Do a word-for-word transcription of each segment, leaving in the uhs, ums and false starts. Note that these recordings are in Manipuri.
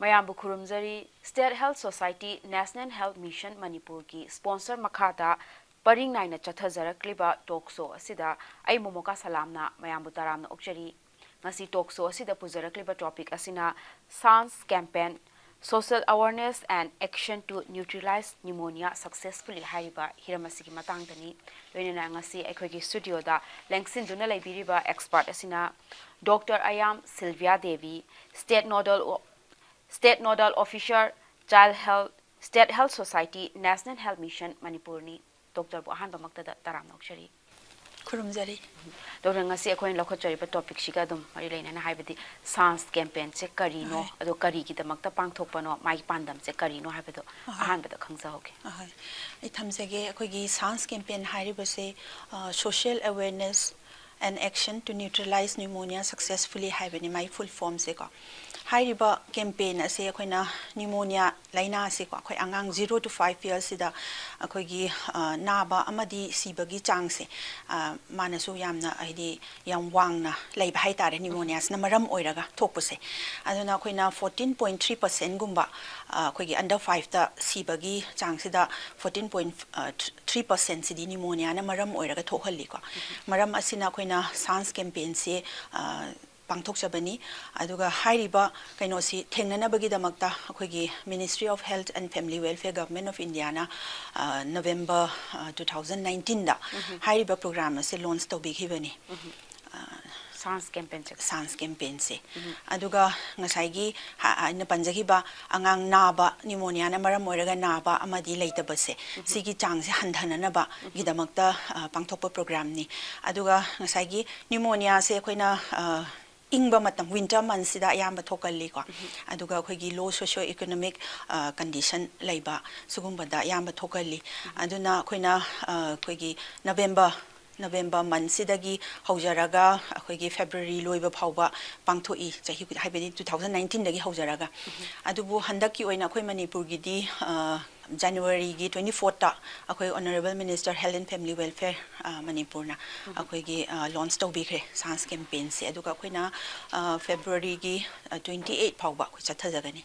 ꯃꯌꯥꯝꯕꯨ ꯈꯨꯔꯨꯝꯖꯔꯤ꯫ State Health Society, National Health Mission ꯃꯅꯤꯄꯨꯔꯒꯤ sponsor ꯃꯈꯥꯗ ꯄꯔꯤꯡ ꯅꯥꯏꯅ ꯆꯠꯊꯖꯔꯛꯂꯤꯕ talk show ꯑꯁꯤꯗ ꯑꯩ ꯃꯣꯃꯣꯀꯥ ꯁꯂꯥꯝꯅ ꯃꯌꯥꯝꯕꯨ ꯇꯔꯥꯝꯅ ꯑꯣꯛꯆꯔꯤ꯫ ꯉꯁꯤ talk show ꯑꯁꯤꯗ ꯄꯨꯖꯔꯛꯂꯤꯕ topic ꯑꯁꯤꯅ SANS campaign, Social Awareness and Action to Neutralize Pneumonia Successfully ꯍꯥꯏꯔꯤꯕ ꯍꯤꯔꯝ ꯑꯁꯤꯒꯤ ꯃꯇꯥꯡꯗꯅꯤ꯫ ꯂꯣꯏꯅꯅ ꯉꯁꯤ ꯑꯩꯈꯣꯏꯒꯤ studio ꯗ ꯂꯦꯡꯁꯤꯟꯗꯨꯅ ꯂꯩꯕꯤꯔꯤꯕ expert ꯑꯁꯤꯅ Doctor ꯑꯌꯥꯝ Sylvia Devi, State Nodal, State Nodal Officer, Child Health, State Health Society, National Health Mission ꯃꯅꯤꯄꯨꯔꯅꯤ꯫ Doctor ꯕꯨ ꯑꯍꯥꯟꯕꯃꯛꯇꯗ ꯇꯔꯥꯝꯅ ꯑꯣꯛꯆꯔꯤ꯫ ꯈꯨꯔꯨꯝꯖꯔꯤ꯫ Doctor, ꯉꯁꯤ ꯑꯩꯈꯣꯏꯅ ꯂꯧꯈꯠꯆꯔꯤꯕ topic ꯁꯤꯒ ꯑꯗꯨꯝ ꯃꯔꯤ ꯂꯩꯅꯅ, ꯍꯥꯏꯕꯗꯤ SANS campaign ꯁꯦ ꯀꯔꯤꯅꯣ, ꯑꯍꯣꯏ꯫ ꯑꯗꯣ ꯀꯔꯤꯒꯤꯗꯃꯛꯇ ꯄꯥꯡꯊꯣꯛꯄꯅꯣ, ꯃꯥꯒꯤ ꯄꯥꯟꯗꯝꯁꯦ ꯀꯔꯤꯅꯣ ꯍꯥꯏꯕꯗꯣ ꯑꯍꯣꯏ꯫ ꯑꯍꯥꯟꯕꯗ ꯈꯪꯖꯍꯧꯒꯦ꯫ ꯑꯍꯣꯏ꯫ ꯑꯩ ꯊꯝꯖꯒꯦ꯫ ꯑꯩꯈꯣꯏꯒꯤ SANS campaign ꯍꯥꯏꯔꯤꯕꯁꯦ, ꯑ, Social Awareness and Action to Neutralize Pneumonia Successfully ꯍꯥꯏꯕꯅꯤ, ꯃꯥꯒꯤ full form ꯁꯦꯀꯣ꯫ ꯍꯥꯏꯔꯤꯕ campaign ꯑꯁꯦ ꯑꯩꯈꯣꯏꯅ pneumonia ꯂꯥꯏꯅꯥ ꯑꯁꯤꯀꯣ, ꯑꯩꯈꯣꯏ ꯑꯉꯥꯡ zero to five years ꯁꯤꯗ ꯑꯩꯈꯣꯏꯒꯤ, ꯑ, ꯅꯥꯕ ꯑꯃꯗꯤ ꯁꯤꯕꯒꯤ ꯆꯥꯡꯁꯦ, ꯑ, ꯃꯥꯅꯁꯨ ꯌꯥꯝꯅ, ꯍꯥꯏꯗꯤ, ꯌꯥꯝ ꯋꯥꯡꯅ ꯂꯩꯕ ꯍꯥꯏꯇꯥꯔꯦ, pneumonia ꯁꯤꯅ ꯃꯔꯝ ꯑꯣꯏꯔꯒ ꯊꯣꯛꯄꯁꯦ꯫ ꯑꯗꯨꯅ ꯑꯩꯈꯣꯏꯅ fourteen point three percent ꯒꯨꯝꯕ, ꯑ, ꯑꯩꯈꯣꯏꯒꯤ under five ꯇ ꯁꯤꯕꯒꯤ ꯆꯥꯡꯁꯤꯗ fourteen point three percent ꯁꯤꯗꯤ pneumonia ꯅ ꯃꯔꯝ ꯑꯣꯏꯔꯒ ꯊꯣꯛꯍꯜꯂꯤꯀꯣ꯫ ꯃꯔꯝ ꯑꯁꯤꯅ ꯑꯩꯈꯣꯏꯅ SANS campaign ꯁꯦ, ꯑ, ꯄꯥꯡꯊꯣꯛꯆꯕꯅꯤ꯫ ꯑꯗꯨꯒ ꯍꯥꯏꯔꯤꯕ ꯀꯩꯅꯣꯁꯤ ꯊꯦꯡꯅꯅꯕꯒꯤꯗꯃꯛꯇ ꯑꯩꯈꯣꯏꯒꯤ Ministry of Health and Family Welfare, Government of India ꯅ, ꯑ, November, ꯑ, two thousand nineteen ꯗ ꯎꯝꯍꯨꯝ꯫ ꯍꯥꯏꯔꯤꯕ program ꯑꯁꯤ launch ꯇꯧꯕꯤꯈꯤꯕꯅꯤ꯫ ꯎꯝꯍꯨꯝ꯫ ꯑ, SANS campaign ꯁꯦ꯫ SANS campaign ꯁꯦ꯫ ꯎꯝꯍꯨꯝ꯫ ꯑꯗꯨꯒ ꯉꯁꯥꯏꯒꯤ ꯍ-, ꯑꯩꯅ ꯄꯟꯖꯈꯤꯕ ꯑꯉꯥꯡ ꯅꯥꯕ, pneumonia ꯅ ꯃꯔꯝ ꯑꯣꯏꯔꯒ ꯅꯥꯕ ꯑꯃꯗꯤ ꯂꯩꯇꯕꯁꯦ, ꯎꯝꯍꯨꯝ꯫ ꯁꯤꯒꯤ ꯆꯥꯡꯁꯦ ꯍꯟꯊꯅꯅꯕꯒꯤꯗꯃꯛꯇ, ꯎꯝꯍꯨꯝ꯫ ꯑ, ꯄꯥꯡꯊꯣꯛꯄ program ꯅꯤ꯫ ꯑꯗꯨꯒ ꯉꯁꯥꯏꯒꯤ pneumonia ꯁꯦ ꯑꯩꯈꯣꯏꯅ, ꯑ, ꯏꯪꯕ ꯃꯇꯝ, winter month ꯁꯤꯗ ꯑꯌꯥꯝꯕ ꯊꯣꯛꯀꯜꯂꯤꯀꯣ꯫ ꯎꯝꯍꯨꯝ꯫ ꯑꯗꯨꯒ ꯑꯩꯈꯣꯏꯒꯤ low socio economic, ꯑ, condition ꯂꯩꯕ, ꯁꯤꯒꯨꯝꯕꯗ ꯑꯌꯥꯝꯕ ꯊꯣꯛꯀꯜꯂꯤ꯫ ꯎꯝꯍꯨꯝ꯫ ꯑꯗꯨꯅ ꯑꯩꯈꯣꯏꯅ, ꯑ, ꯑꯩꯈꯣꯏꯒꯤ November November monthꯁꯤꯗꯒꯤ ꯍꯧꯖꯔꯒ ꯑꯩꯈꯣꯏꯒꯤ February ꯂꯣꯏꯕ ꯐꯥꯎꯕ ꯄꯥꯡꯊꯣꯛꯏ, ꯆꯍꯤ ꯈꯨꯗꯤꯡ, ꯍꯥꯏꯕꯗꯤ two thousand nineteenꯗꯒꯤ ꯍꯧꯖꯔꯒ꯫ ꯑꯗꯨꯕꯨ ꯍꯟꯗꯛꯀꯤ ꯑꯣꯏꯅ ꯑꯩꯈꯣꯏ ꯃꯅꯤꯄꯨꯔꯒꯤꯗꯤ, ꯑ, Januaryꯒꯤ twenty fourthꯇ ꯑꯩꯈꯣꯏ Honourable Minister Health and Family Welfare, ꯑ, ꯃꯅꯤꯄꯨꯔꯅ ꯑꯩꯈꯣꯏꯒꯤ, ꯑ, launch ꯇꯧꯕꯤꯈ꯭ꯔꯦ SANS campaignꯁꯦ꯫ ꯑꯗꯨꯒ ꯑꯩꯈꯣꯏꯅ, ꯑ, Februaryꯒꯤ, ꯑ, twenty eight ꯐꯥꯎꯕ ꯑꯩꯈꯣꯏ ꯆꯠꯊꯖꯒꯅꯤ꯫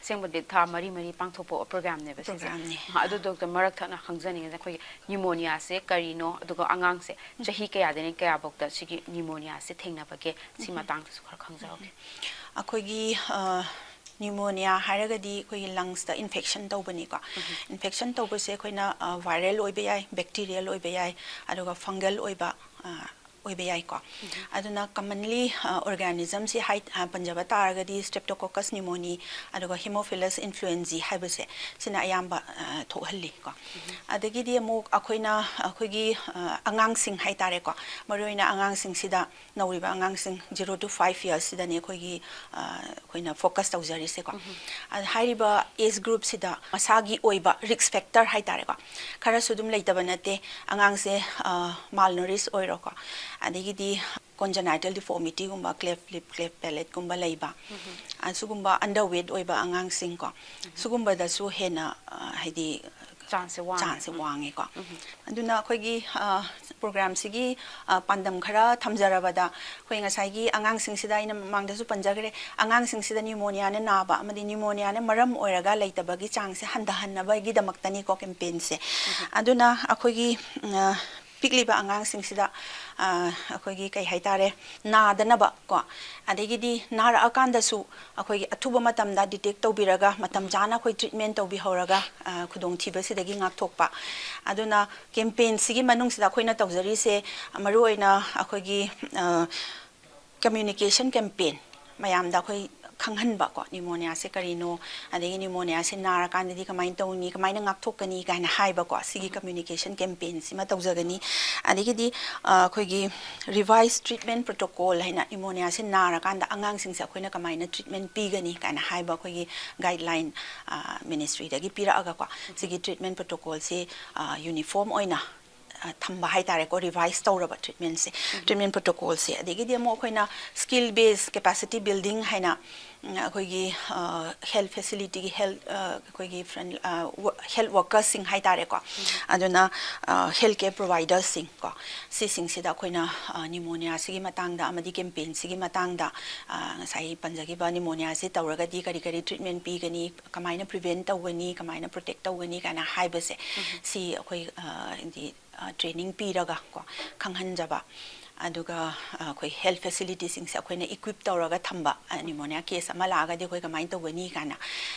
ꯑꯁꯦꯡꯕꯗꯤ ꯊꯥ ꯃꯔꯤ ꯃꯔꯤ ꯄꯥꯡꯊꯣꯛꯄ programꯅꯦꯕ ꯁꯤꯁꯦ꯫ Programꯅꯦ꯫ ꯑ, ꯑꯗꯨ doctor, ꯃꯔꯛ ꯊꯠꯅ ꯈꯪꯖꯅꯤꯡꯉꯤꯁꯦ, ꯑꯩꯈꯣꯏꯒꯤ pneumoniaꯁꯦ ꯀꯔꯤꯅꯣ, ꯑꯗꯨꯒ ꯑꯉꯥꯡꯁꯦ ꯆꯍꯤ ꯀꯌꯥꯗꯩꯅ ꯀꯌꯥꯐꯧꯗ ꯁꯤꯒꯤ pneumoniaꯁꯦ ꯊꯦꯡꯅꯕꯒꯦ, ꯁꯤ ꯃꯇꯥꯡꯗꯁꯨ ꯈꯔ ꯈꯪꯖꯍꯧꯒꯦ꯫ ꯑꯩꯈꯣꯏꯒꯤ, ꯑ, pneumonia ꯍꯥꯏꯔꯒꯗꯤ ꯑꯩꯈꯣꯏꯒꯤ lungsꯇ infection ꯇꯧꯕꯅꯤꯀꯣ꯫ Infection ꯇꯧꯕꯁꯦ ꯑꯩꯈꯣꯏꯅ, ꯑ, viral ꯑꯣꯏꯕ ꯌꯥꯏ, bacterial ꯑꯣꯏꯕ ꯌꯥꯏ, ꯑꯗꯨꯒ fungal ꯑꯣꯏꯕ, ꯑ, ꯑꯣꯏꯕ ꯌꯥꯏꯀꯣ꯫ ꯑꯗꯨꯅ commonly, ꯑ, organismꯁꯤ ꯍꯥꯏ, ꯑ, ꯄꯟꯖꯕ ꯇꯥꯔꯒꯗꯤ Streptococcus pneumoniae ꯑꯗꯨꯒ Haemophilus influenzae ꯍꯥꯏꯕꯁꯦ, ꯁꯤꯅ ꯑꯌꯥꯝꯕ, ꯑ, ꯊꯣꯛꯍꯜꯂꯤꯀꯣ꯫ ꯑꯗꯒꯤꯗꯤ ꯑꯃꯨꯛ ꯑꯩꯈꯣꯏꯅ ꯑꯩꯈꯣꯏꯒꯤ, ꯑ, ꯑꯉꯥꯡꯁꯤꯡ ꯍꯥꯏꯇꯥꯔꯦꯀꯣ, ꯃꯔꯨꯑꯣꯏꯅ ꯑꯉꯥꯡꯁꯤꯡꯁꯤꯗ, ꯅꯧꯔꯤꯕ ꯑꯉꯥꯡꯁꯤꯡ zero to five yearsꯁꯤꯗꯅꯤ ꯑꯩꯈꯣꯏꯒꯤ, ꯑ, ꯑꯩꯈꯣꯏꯅ focus ꯇꯧꯖꯔꯤꯁꯦꯀꯣ꯫ ꯑꯗ ꯍꯥꯏꯔꯤꯕ age groupꯁꯤꯗ ꯃꯁꯥꯒꯤ ꯑꯣꯏꯕ risk factor ꯍꯥꯏꯇꯥꯔꯦꯀꯣ, ꯈꯔꯁꯨ ꯑꯗꯨꯝ ꯂꯩꯇꯕ ꯅꯠꯇꯦ꯫ ꯑꯉꯥꯡꯁꯦ, ꯑ, malnourish ꯑꯣꯏꯔꯣꯀꯣ, ꯑꯗꯒꯤꯗꯤ congenital deformityꯒꯨꯝꯕ, cleft lip, cleft palateꯀꯨꯝꯕ ꯂꯩꯕ, ꯑꯁꯤꯒꯨꯝꯕ underweight ꯑꯣꯏꯕ ꯑꯉꯥꯡꯁꯤꯡꯀꯣ, ꯁꯤꯒꯨꯝꯕꯗꯁꯨ ꯍꯦꯟꯅ, ꯑ, ꯍꯥꯏꯗꯤ, Chanceꯁꯦ ꯋꯥꯡꯉꯦ꯫ Chanceꯁꯦ ꯋꯥꯡꯉꯦꯀꯣ꯫ ꯑꯗꯨꯅ ꯑꯩꯈꯣꯏꯒꯤ, ꯑ, programꯁꯤꯒꯤ, ꯑ, ꯄꯥꯟꯗꯝ ꯈꯔ ꯊꯝꯖꯔꯕꯗ, ꯑꯩꯈꯣꯏ ꯉꯁꯥꯏꯒꯤ ꯑꯉꯥꯡꯁꯤꯡꯁꯤꯗ ꯑꯩꯅ ꯃꯃꯥꯡꯗꯁꯨ ꯄꯟꯖꯈ꯭ꯔꯦ, ꯑꯉꯥꯡꯁꯤꯡꯁꯤꯗ pneumoniaꯅ ꯅꯥꯕ ꯑꯃꯗꯤ pneumoniaꯅ ꯃꯔꯝ ꯑꯣꯏꯔꯒ ꯂꯩꯇꯕꯒꯤ chanceꯁꯦ ꯍꯟꯊꯍꯟꯅꯕꯒꯤꯗꯃꯛꯇꯅꯤꯀꯣ campaignꯁꯦ꯫ ꯑꯗꯨꯅ ꯑꯩꯈꯣꯏꯒꯤ, ꯑ, ꯄꯤꯛꯂꯤꯕ ꯑꯉꯥꯡꯁꯤꯡꯁꯤꯗ, ꯑ, ꯑꯩꯈꯣꯏꯒꯤ ꯀꯩ ꯍꯥꯏꯇꯥꯔꯦ, ꯅꯥꯗꯅꯕ ꯀꯣ, ꯑꯗꯒꯤꯗꯤ ꯅꯥꯔꯛꯑꯀꯥꯟꯗꯁꯨ ꯑꯩꯈꯣꯏꯒꯤ ꯑꯊꯨꯕ ꯃꯇꯝꯗ detect ꯇꯧꯕꯤꯔꯒ, ꯃꯇꯝ ꯆꯥꯅ ꯑꯩꯈꯣꯏ treatment ꯇꯧꯕꯤꯍꯧꯔꯒ, ꯑ, ꯈꯨꯗꯣꯡꯊꯤꯕꯁꯤꯗꯒꯤ ꯉꯥꯛꯊꯣꯛꯄ꯫ ꯑꯗꯨꯅ campaignꯁꯤꯒꯤ ꯃꯅꯨꯡꯁꯤꯗ ꯑꯩꯈꯣꯏꯅ ꯇꯧꯖꯔꯤꯁꯦ, ꯃꯔꯨꯑꯣꯏꯅ ꯑꯩꯈꯣꯏꯒꯤ, ꯑ, communication campaign, ꯃꯌꯥꯝꯗ ꯑꯩꯈꯣꯏ ꯈꯪꯍꯟꯕ ꯀꯣ, pneumoniaꯁꯦ ꯀꯔꯤꯅꯣ, ꯑꯗꯒꯤ pneumoniaꯁꯦ ꯅꯥꯔꯀꯥꯟꯗꯗꯤ ꯀꯃꯥꯏꯅ ꯇꯧꯅꯤ, ꯀꯃꯥꯏꯅ ꯉꯥꯛꯊꯣꯛꯀꯅꯤ ꯀꯥꯏꯅ ꯍꯥꯏꯕꯀꯣ, ꯁꯤꯒꯤ communication campaignꯁꯤꯃ ꯇꯧꯖꯒꯅꯤ꯫ ꯑꯗꯒꯤꯗꯤ, ꯑ, ꯑꯩꯈꯣꯏꯒꯤ revised treatment protocol ꯍꯥꯏꯅ pneumoniaꯁꯦ ꯅꯥꯔꯀꯥꯟꯗ ꯑꯉꯥꯡꯁꯤꯡꯁꯦ ꯑꯩꯈꯣꯏꯅ ꯀꯃꯥꯏꯅ treatment ꯄꯤꯒꯅꯤ ꯀꯥꯏꯅ ꯍꯥꯏꯕ ꯑꯩꯈꯣꯏꯒꯤ guideline, ꯑ, ministryꯗꯒꯤ ꯄꯤꯔꯛꯑꯒꯀꯣ, ꯁꯤꯒꯤ treatment protocolꯁꯦ, ꯑ, uniform ꯑꯣꯏꯅ ꯑ, ꯊꯝꯕ ꯍꯥꯏꯇꯥꯔꯦꯀꯣ, ꯔꯤꯚꯥꯏꯁ ꯇꯧꯔꯕ ꯇ꯭ꯔꯤꯠꯃꯦꯟꯁꯦ, ꯇ꯭ꯔꯤꯠꯃꯦꯟ ꯄ꯭ꯔꯣꯇꯣꯀꯣꯜꯁꯦ꯫ ꯑꯗꯒꯤꯗꯤ ꯑꯃꯨꯛ ꯑꯩꯈꯣꯏꯅ ꯁ꯭ꯀꯤꯜ ꯕꯦꯁ ꯀꯦꯄꯥꯁꯤꯇꯤ ꯕꯤꯜꯗꯤꯡ ꯍꯥꯏꯅ, ꯎꯝ, ꯑꯩꯈꯣꯏꯒꯤ, ꯑ, ꯍꯦꯜꯊ ꯐꯦꯁꯤꯂꯤꯇꯤꯒꯤ ꯍꯦꯜꯊ, ꯑ, ꯑꯩꯈꯣꯏꯒꯤ ꯐ꯭ꯔꯟ, ꯑ, ꯋ-, ꯍꯦꯜꯊ ꯋꯥꯔꯀꯔꯁꯤꯡ ꯍꯥꯏꯇꯥꯔꯦꯀꯣ, ꯑꯗꯨꯅ, ꯑ, ꯍꯦꯜꯊ ꯀꯦꯌꯔ ꯄ꯭ꯔꯣꯚꯥꯏꯗꯔꯁꯤꯡ ꯀꯣ, ꯁꯤꯁꯤꯡꯁꯤꯗ ꯑꯩꯈꯣꯏꯅ, ꯑ, ꯅꯤꯃꯣꯅꯤꯌꯥꯁꯤꯒꯤ ꯃꯇꯥꯡꯗ ꯑꯃꯗꯤ ꯀꯦꯝꯄꯦꯟꯁꯤꯒꯤ ꯃꯇꯥꯡꯗ, ꯑ, ꯉꯁꯥꯏ ꯄꯟꯖꯈꯤꯕ ꯅꯤꯃꯣꯅꯤꯌꯥꯁꯤ ꯇꯧꯔꯒꯗꯤ ꯀꯔꯤ ꯀꯔꯤ ꯇ꯭ꯔꯤꯠꯃꯦꯟ ꯄꯤꯒꯅꯤ, ꯀꯃꯥꯏꯅ ꯄ꯭ꯔꯤꯚꯦꯟ ꯇꯧꯒꯅꯤ, ꯀꯃꯥꯏꯅ ꯄ꯭ꯔꯣꯇꯦꯛ ꯇꯧꯒꯅꯤ ꯀꯥꯏꯅ ꯍꯥꯏꯕꯁꯦ, ꯁꯤ ꯑꯩꯈꯣꯏ, ꯑ, ꯍꯥꯏꯗꯤ, ꯑ, ꯇ꯭ꯔꯦꯅꯤꯡ ꯄꯤꯔꯒ ꯀꯣ, ꯈꯪꯍꯟꯖꯕ꯫ ꯑꯗꯨꯒ, ꯑ, ꯑꯩꯈꯣꯏ ꯍꯦꯜꯊ ꯐꯦꯁꯤꯂꯤꯇꯤꯁꯤꯡꯁꯦ ꯑꯩꯈꯣꯏꯅ ꯏꯀ꯭ꯋꯤꯞ ꯇꯧꯔꯒ ꯊꯝꯕ, ꯑ, ꯅꯤꯃꯣꯅꯤꯌꯥ ꯀꯦꯁ ꯑꯃ ꯂꯥꯛꯑꯒꯗꯤ ꯑꯩꯈꯣꯏ ꯀꯃꯥꯏꯅ ꯇꯧꯒꯅꯤ ꯀꯥꯏꯅ꯫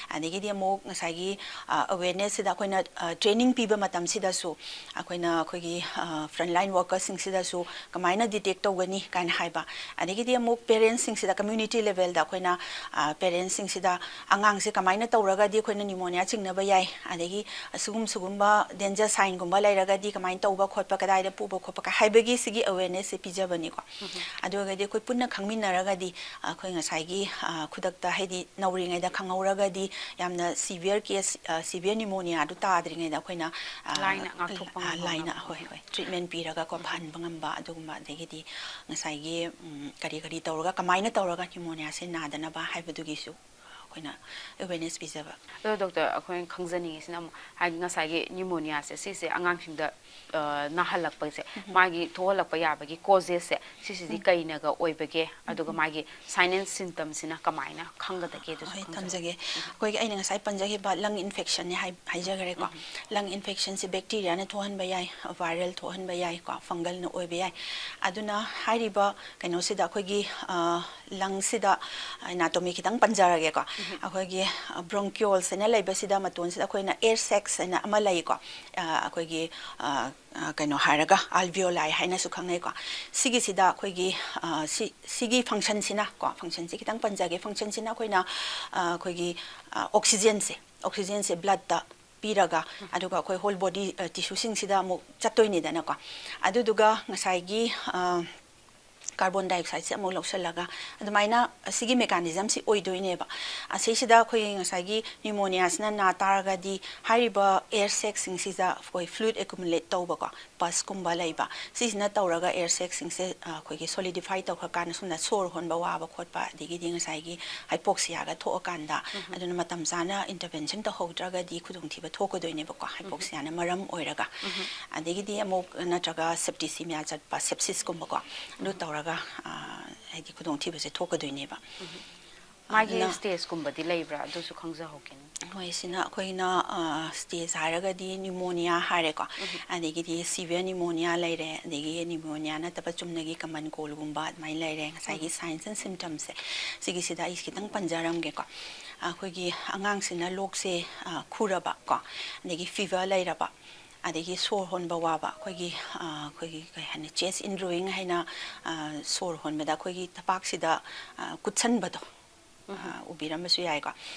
ꯑꯗꯒꯤꯗꯤ ꯑꯃꯨꯛ ꯉꯁꯥꯏꯒꯤ, ꯑ, ꯑꯋꯦꯔꯅꯦꯁꯁꯤꯗ ꯑꯩꯈꯣꯏꯅ, ꯑ, ꯇ꯭ꯔꯦꯅꯤꯡ ꯄꯤꯕ ꯃꯇꯝꯁꯤꯗꯁꯨ ꯑꯩꯈꯣꯏꯅ ꯑꯩꯈꯣꯏꯒꯤ, ꯑ, ꯐ꯭ꯔꯟꯂꯥꯏꯟ ꯋꯥꯔꯀꯔꯁꯤꯡꯁꯤꯗꯁꯨ ꯀꯃꯥꯏꯅ ꯗꯤꯇꯦꯛ ꯇꯧꯒꯅꯤ ꯀꯥꯏꯅ ꯍꯥꯏꯕ꯫ ꯑꯗꯒꯤꯗꯤ ꯑꯃꯨꯛ ꯄꯦꯔꯦꯟꯁꯁꯤꯡꯁꯤꯗ, ꯀꯝꯃ꯭ꯌꯨꯅꯤꯇꯤ ꯂꯦꯚꯦꯜꯗ ꯑꯩꯈꯣꯏꯅ, ꯑ, ꯄꯦꯔꯦꯟꯁꯁꯤꯡꯁꯤꯗ ꯑꯉꯥꯡꯁꯦ ꯀꯃꯥꯏꯅ ꯇꯧꯔꯒꯗꯤ ꯑꯩꯈꯣꯏꯅ ꯅꯤꯃꯣꯅꯤꯌꯥ ꯆꯤꯡꯅꯕ ꯌꯥꯏ, ꯑꯗꯒꯤ ꯑꯁꯤꯒꯨꯝ-, ꯁꯤꯒꯨꯝꯕ ꯗꯦꯟꯖꯔ ꯁꯥꯏꯟꯒꯨꯝꯕ ꯂꯩꯔꯒꯗꯤ ꯀꯃꯥꯏꯅ ꯇꯧꯕ ꯈꯣꯠꯄ, ꯀꯗꯥꯏꯗ ꯄꯨꯕ ꯈꯣꯠꯄ ꯀ-, ꯍꯥꯏꯕꯒꯤ ꯁꯤꯒꯤ ꯑꯋꯦꯔꯅꯦꯁꯁꯦ ꯄꯤꯖꯕꯅꯤꯀꯣ꯫ ꯑꯗꯨ ꯑꯣꯏꯔꯒꯗꯤ ꯑꯩꯈꯣꯏ ꯄꯨꯟꯅ ꯈꯪꯃꯤꯟꯅꯔꯒꯗꯤ, ꯑ, ꯑꯩꯈꯣꯏ ꯉꯁꯥꯏꯒꯤ, ꯑ, ꯈꯨꯗꯛꯇ, ꯍꯥꯏꯗꯤ ꯅꯧꯔꯤꯉꯩꯗ ꯈꯪꯍꯧꯔꯒꯗꯤ ꯌꯥꯝꯅ ꯁꯤꯚꯤꯌꯔ ꯀꯦꯁ, ꯑ, ꯁꯤꯚꯤꯌꯔ ꯅꯤꯃꯣꯅꯤꯌꯥꯗꯨ ꯇꯥꯗ꯭ꯔꯤꯉꯩꯗ ꯑꯩꯈꯣꯏꯅ, ꯑ, ꯂꯥꯏꯅ ꯉꯥꯛꯊꯣꯛꯄ ꯑ, ꯉꯝꯍꯧꯅꯕ꯫ ꯂꯥꯏꯅ, ꯍꯣꯏ, ꯍꯣꯏ, ꯇ꯭ꯔꯤꯠꯃꯦꯟ ꯄꯤꯔꯒꯀꯣ ꯐꯍꯟꯕ ꯉꯝꯕ ꯑꯗꯨꯒꯨꯝꯕ, ꯑꯗꯒꯤꯗꯤ ꯉꯁꯥꯏꯒꯤ, ꯎꯝ, ꯀꯔꯤ ꯀꯔꯤ ꯇꯧꯔꯒ, ꯀꯃꯥꯏꯅ ꯇꯧꯔꯒ ꯅꯤꯃꯣꯅꯤꯌꯥꯁꯦ ꯅꯥꯗꯅꯕ ꯍꯥꯏꯕꯗꯨꯒꯤꯁꯨ ꯑꯩꯈꯣꯏꯅ ꯑꯋꯦꯔꯅꯦꯁ ꯄꯤꯖꯕ꯫ ꯑꯗꯣ ꯗꯣꯛꯇꯔ, ꯑꯩꯈꯣꯏꯅ ꯈꯪꯖꯅꯤꯡꯉꯤꯁꯤꯅ ꯑꯃꯨꯛ, ꯍꯥꯏꯗꯤ ꯉꯁꯥꯏꯒꯤ ꯅꯤꯃꯣꯅꯤꯌꯥꯁꯦ ꯁꯤꯁꯦ ꯑꯉꯥꯡꯁꯤꯡꯗ, ꯑ, ꯅꯥꯍꯜꯂꯛꯄꯁꯦ, ꯃꯥꯒꯤ ꯊꯣꯛꯍꯜꯂꯛꯄ ꯌꯥꯕꯒꯤ ꯀꯣꯖꯦꯁꯁꯦ ꯁꯤꯁꯤꯗꯤ ꯀꯩꯅꯒ ꯑꯣꯏꯕꯒꯦ? ꯑꯗꯨꯒ ꯃꯥꯒꯤ ꯁꯥꯏꯟ ꯑꯦꯟ ꯁꯤꯝꯇꯝꯁꯤꯅ ꯀꯃꯥꯏꯅ ꯈꯪꯒꯗꯒꯦ? ꯑꯗꯨꯁꯨ ꯍꯣꯏ, ꯈꯪꯖꯅꯤꯡꯉꯤ꯫ ꯊꯝꯖꯒꯦ꯫ ꯑꯩꯈꯣꯏꯒꯤ ꯑꯩꯅ ꯉꯁꯥꯏ ꯄꯟꯖꯈꯤꯕ ꯂꯪ ꯏꯟꯐꯦꯛꯁꯟꯅꯦ ꯍꯥꯏ-, ꯍꯥꯏꯖꯈ꯭ꯔꯦꯀꯣ꯫ ꯂꯪ ꯏꯟꯐꯦꯛꯁꯟꯁꯦ ꯕꯦꯛꯇꯤꯔꯤꯌꯥꯅ ꯊꯣꯛꯍꯟꯕ ꯌꯥꯏ, ꯚꯥꯏꯔꯦꯜ ꯊꯣꯛꯍꯟꯕ ꯌꯥꯏꯀꯣ, ꯐꯪꯒꯜꯅ ꯑꯣꯏꯕ ꯌꯥꯏ꯫ ꯑꯗꯨꯅ ꯍꯥꯏꯔꯤꯕ ꯀꯩꯅꯣꯁꯤꯗ ꯑꯩꯈꯣꯏꯒꯤ, ꯑ, ꯂꯪꯁꯤꯗ ꯑꯦꯅꯥꯇꯣꯃꯤ ꯈꯤꯇꯪ ꯄꯟꯖꯔꯒꯦꯀꯣ꯫ ꯑꯩꯈꯣꯏꯒꯤ, ꯑ, ꯕ꯭ꯔꯣꯡꯀꯤꯌꯣꯜꯁ ꯍꯥꯏꯅ ꯂꯩꯕꯁꯤꯗ ꯃꯇꯣꯟꯁꯤꯗ ꯑꯩꯈꯣꯏꯅ ꯑꯦꯌꯔ ꯁꯦꯛꯁ ꯍꯥꯏꯅ ꯑꯃ ꯂꯩꯀꯣ꯫ ꯑ, ꯑꯩꯈꯣꯏꯒꯤ, ꯑ, ꯑ, ꯀꯩꯅꯣ ꯍꯥꯏꯔꯒ ꯑꯜꯚꯤꯌꯣꯂꯥꯏ ꯍꯥꯏꯅꯁꯨ ꯈꯪꯅꯩꯀꯣ꯫ ꯁꯤꯒꯤꯁꯤꯗ ꯑꯩꯈꯣꯏꯒꯤ, ꯑ, ꯁꯤ, ꯁꯤꯒꯤ ꯐꯪꯁꯟꯁꯤꯅ ꯀꯣ, ꯐꯪꯁꯟꯁꯤ ꯈꯤꯇꯪ ꯄꯟꯖꯒꯦ꯫ ꯐꯪꯁꯟꯁꯤꯅ ꯑꯩꯈꯣꯏꯅ, ꯑ, ꯑꯩꯈꯣꯏꯒꯤ, ꯑ, ꯑꯣꯛꯁꯤꯖꯦꯟꯁꯦ, ꯑꯣꯛꯁꯤꯖꯦꯟꯁꯦ ꯕ꯭ꯂꯠꯇ ꯄꯤꯔꯒ, ꯑꯗꯨꯒ ꯑꯩꯈꯣꯏ ꯍꯣꯜ ꯕꯣꯗꯤ, ꯑ, ꯇꯤꯁꯨꯁꯤꯡꯁꯤꯗ ꯑꯃꯨꯛ ꯆꯠꯇꯣꯏꯅꯤꯗꯅꯀꯣ꯫ ꯑꯗꯨꯗꯨꯒ ꯉꯁꯥꯏꯒꯤ, ꯑ, carbon dioxideꯁꯦ ꯑꯃꯨꯛ ꯂꯧꯁꯤꯜꯂꯒ, ꯑꯗꯨꯃꯥꯏꯅ ꯑꯁꯤꯒꯤ mechanismꯁꯤ ꯑꯣꯏꯗꯣꯏꯅꯦꯕ꯫ ꯑꯁꯤꯁꯤꯗ ꯑꯩꯈꯣꯏꯒꯤ ꯉꯁꯥꯏꯒꯤ pneumoniaꯁꯤꯅ ꯅꯥ ꯇꯥꯔꯒꯗꯤ, ꯍꯥꯏꯔꯤꯕ air sacꯁꯤꯡꯁꯤꯗ ꯑꯩꯈꯣꯏ fluid accumulate ꯇꯧꯕꯀꯣ, pusꯀꯨꯝꯕ ꯂꯩꯕ, ꯁꯤꯁꯤꯅ ꯇꯧꯔꯒ air sacꯁꯤꯡꯁꯦ, ꯑ, ꯑꯩꯈꯣꯏꯒꯤ solidify ꯇꯧꯈ꯭ꯔꯀꯥꯟꯗ, ꯁꯣꯝꯗ ꯁꯣꯔ ꯍꯣꯟꯕ ꯋꯥꯕ ꯈꯣꯠꯄ, ꯑꯗꯒꯤꯗꯤ ꯉꯁꯥꯏꯒꯤ hypoxiaꯒ ꯊꯣꯛꯑꯀꯥꯟꯗ, ꯑꯗꯨꯅ ꯃꯇꯝ ꯆꯥꯅ intervention ꯇꯧꯍꯧꯗ꯭ꯔꯒꯗꯤ ꯈꯨꯗꯣꯡꯊꯤꯕ ꯊꯣꯛꯀꯗꯣꯏꯅꯦꯕꯀꯣ, hypoxiaꯅ ꯃꯔꯝ ꯑꯣꯏꯔꯒ꯫ ꯑꯗꯒꯤꯗꯤ ꯑꯃꯨꯛ ꯅꯠꯇ꯭ꯔꯒ septicemia ꯆꯠꯄ, sepsisꯀꯨꯝꯕꯀꯣ, ꯑꯗꯨ ꯇꯧꯔꯒ, ꯑ, ꯍꯥꯏꯗꯤ ꯈꯨꯗꯣꯡꯊꯤꯕꯁꯦ ꯊꯣꯛꯀꯗꯣꯏꯅꯦꯕ꯫ ꯃꯥꯒꯤ ꯑꯗꯨꯅ stageꯀꯨꯝꯕꯗꯤ ꯂꯩꯕ꯭ꯔꯥ? ꯑꯗꯨꯁꯨ ꯈꯪꯖꯍꯧꯒꯦꯅꯦ꯫ ꯍꯣꯏ, ꯁꯤꯅ ꯑꯩꯈꯣꯏꯅ, ꯑ, stage ꯍꯥꯏꯔꯒꯗꯤ pneumonia ꯍꯥꯏꯔꯦꯀꯣ, ꯑꯗꯒꯤꯗꯤ severe pneumonia ꯂꯩꯔꯦ, ꯑꯗꯒꯤ pneumonia ꯅꯠꯇꯕ ꯆꯨꯝꯅꯒꯤ common coldꯒꯨꯝꯕ ꯑꯗꯨꯃꯥꯏꯅ ꯂꯩꯔꯦ꯫ ꯉꯁꯥꯏꯒꯤ signs and symptomsꯁꯦ, ꯁꯤꯒꯤꯁꯤꯗ ꯑꯩ ꯈꯤꯇꯪ ꯄꯟꯖꯔꯝꯒꯦꯀꯣ꯫ ꯑꯩꯈꯣꯏꯒꯤ ꯑꯉꯥꯡꯁꯤꯅ ꯂꯣꯛꯁꯦ, ꯑ, ꯈꯨꯔꯕ ꯀꯣ, ꯑꯗꯒꯤ fever ꯂꯩꯔꯕ, ꯑꯗꯒꯤ ꯁꯣꯔ ꯍꯣꯟꯕ ꯋꯥꯕ, ꯑꯩꯈꯣꯏꯒꯤ, ꯑ, ꯑꯩꯈꯣꯏꯒꯤ ꯀꯩ ꯍꯥꯏꯅꯤ, chest indrawing ꯍꯥꯏꯅ, ꯑ, ꯁꯣꯔ ꯍꯣꯟꯕꯗ ꯑꯩꯈꯣꯏꯒꯤ ꯊꯕꯥꯛꯁꯤꯗ, ꯑ, ꯀꯨꯠꯁꯟꯕꯗꯣ, ꯑ, ꯎꯕꯤꯔꯝꯕꯁꯨ ꯌꯥꯏꯀꯣ꯫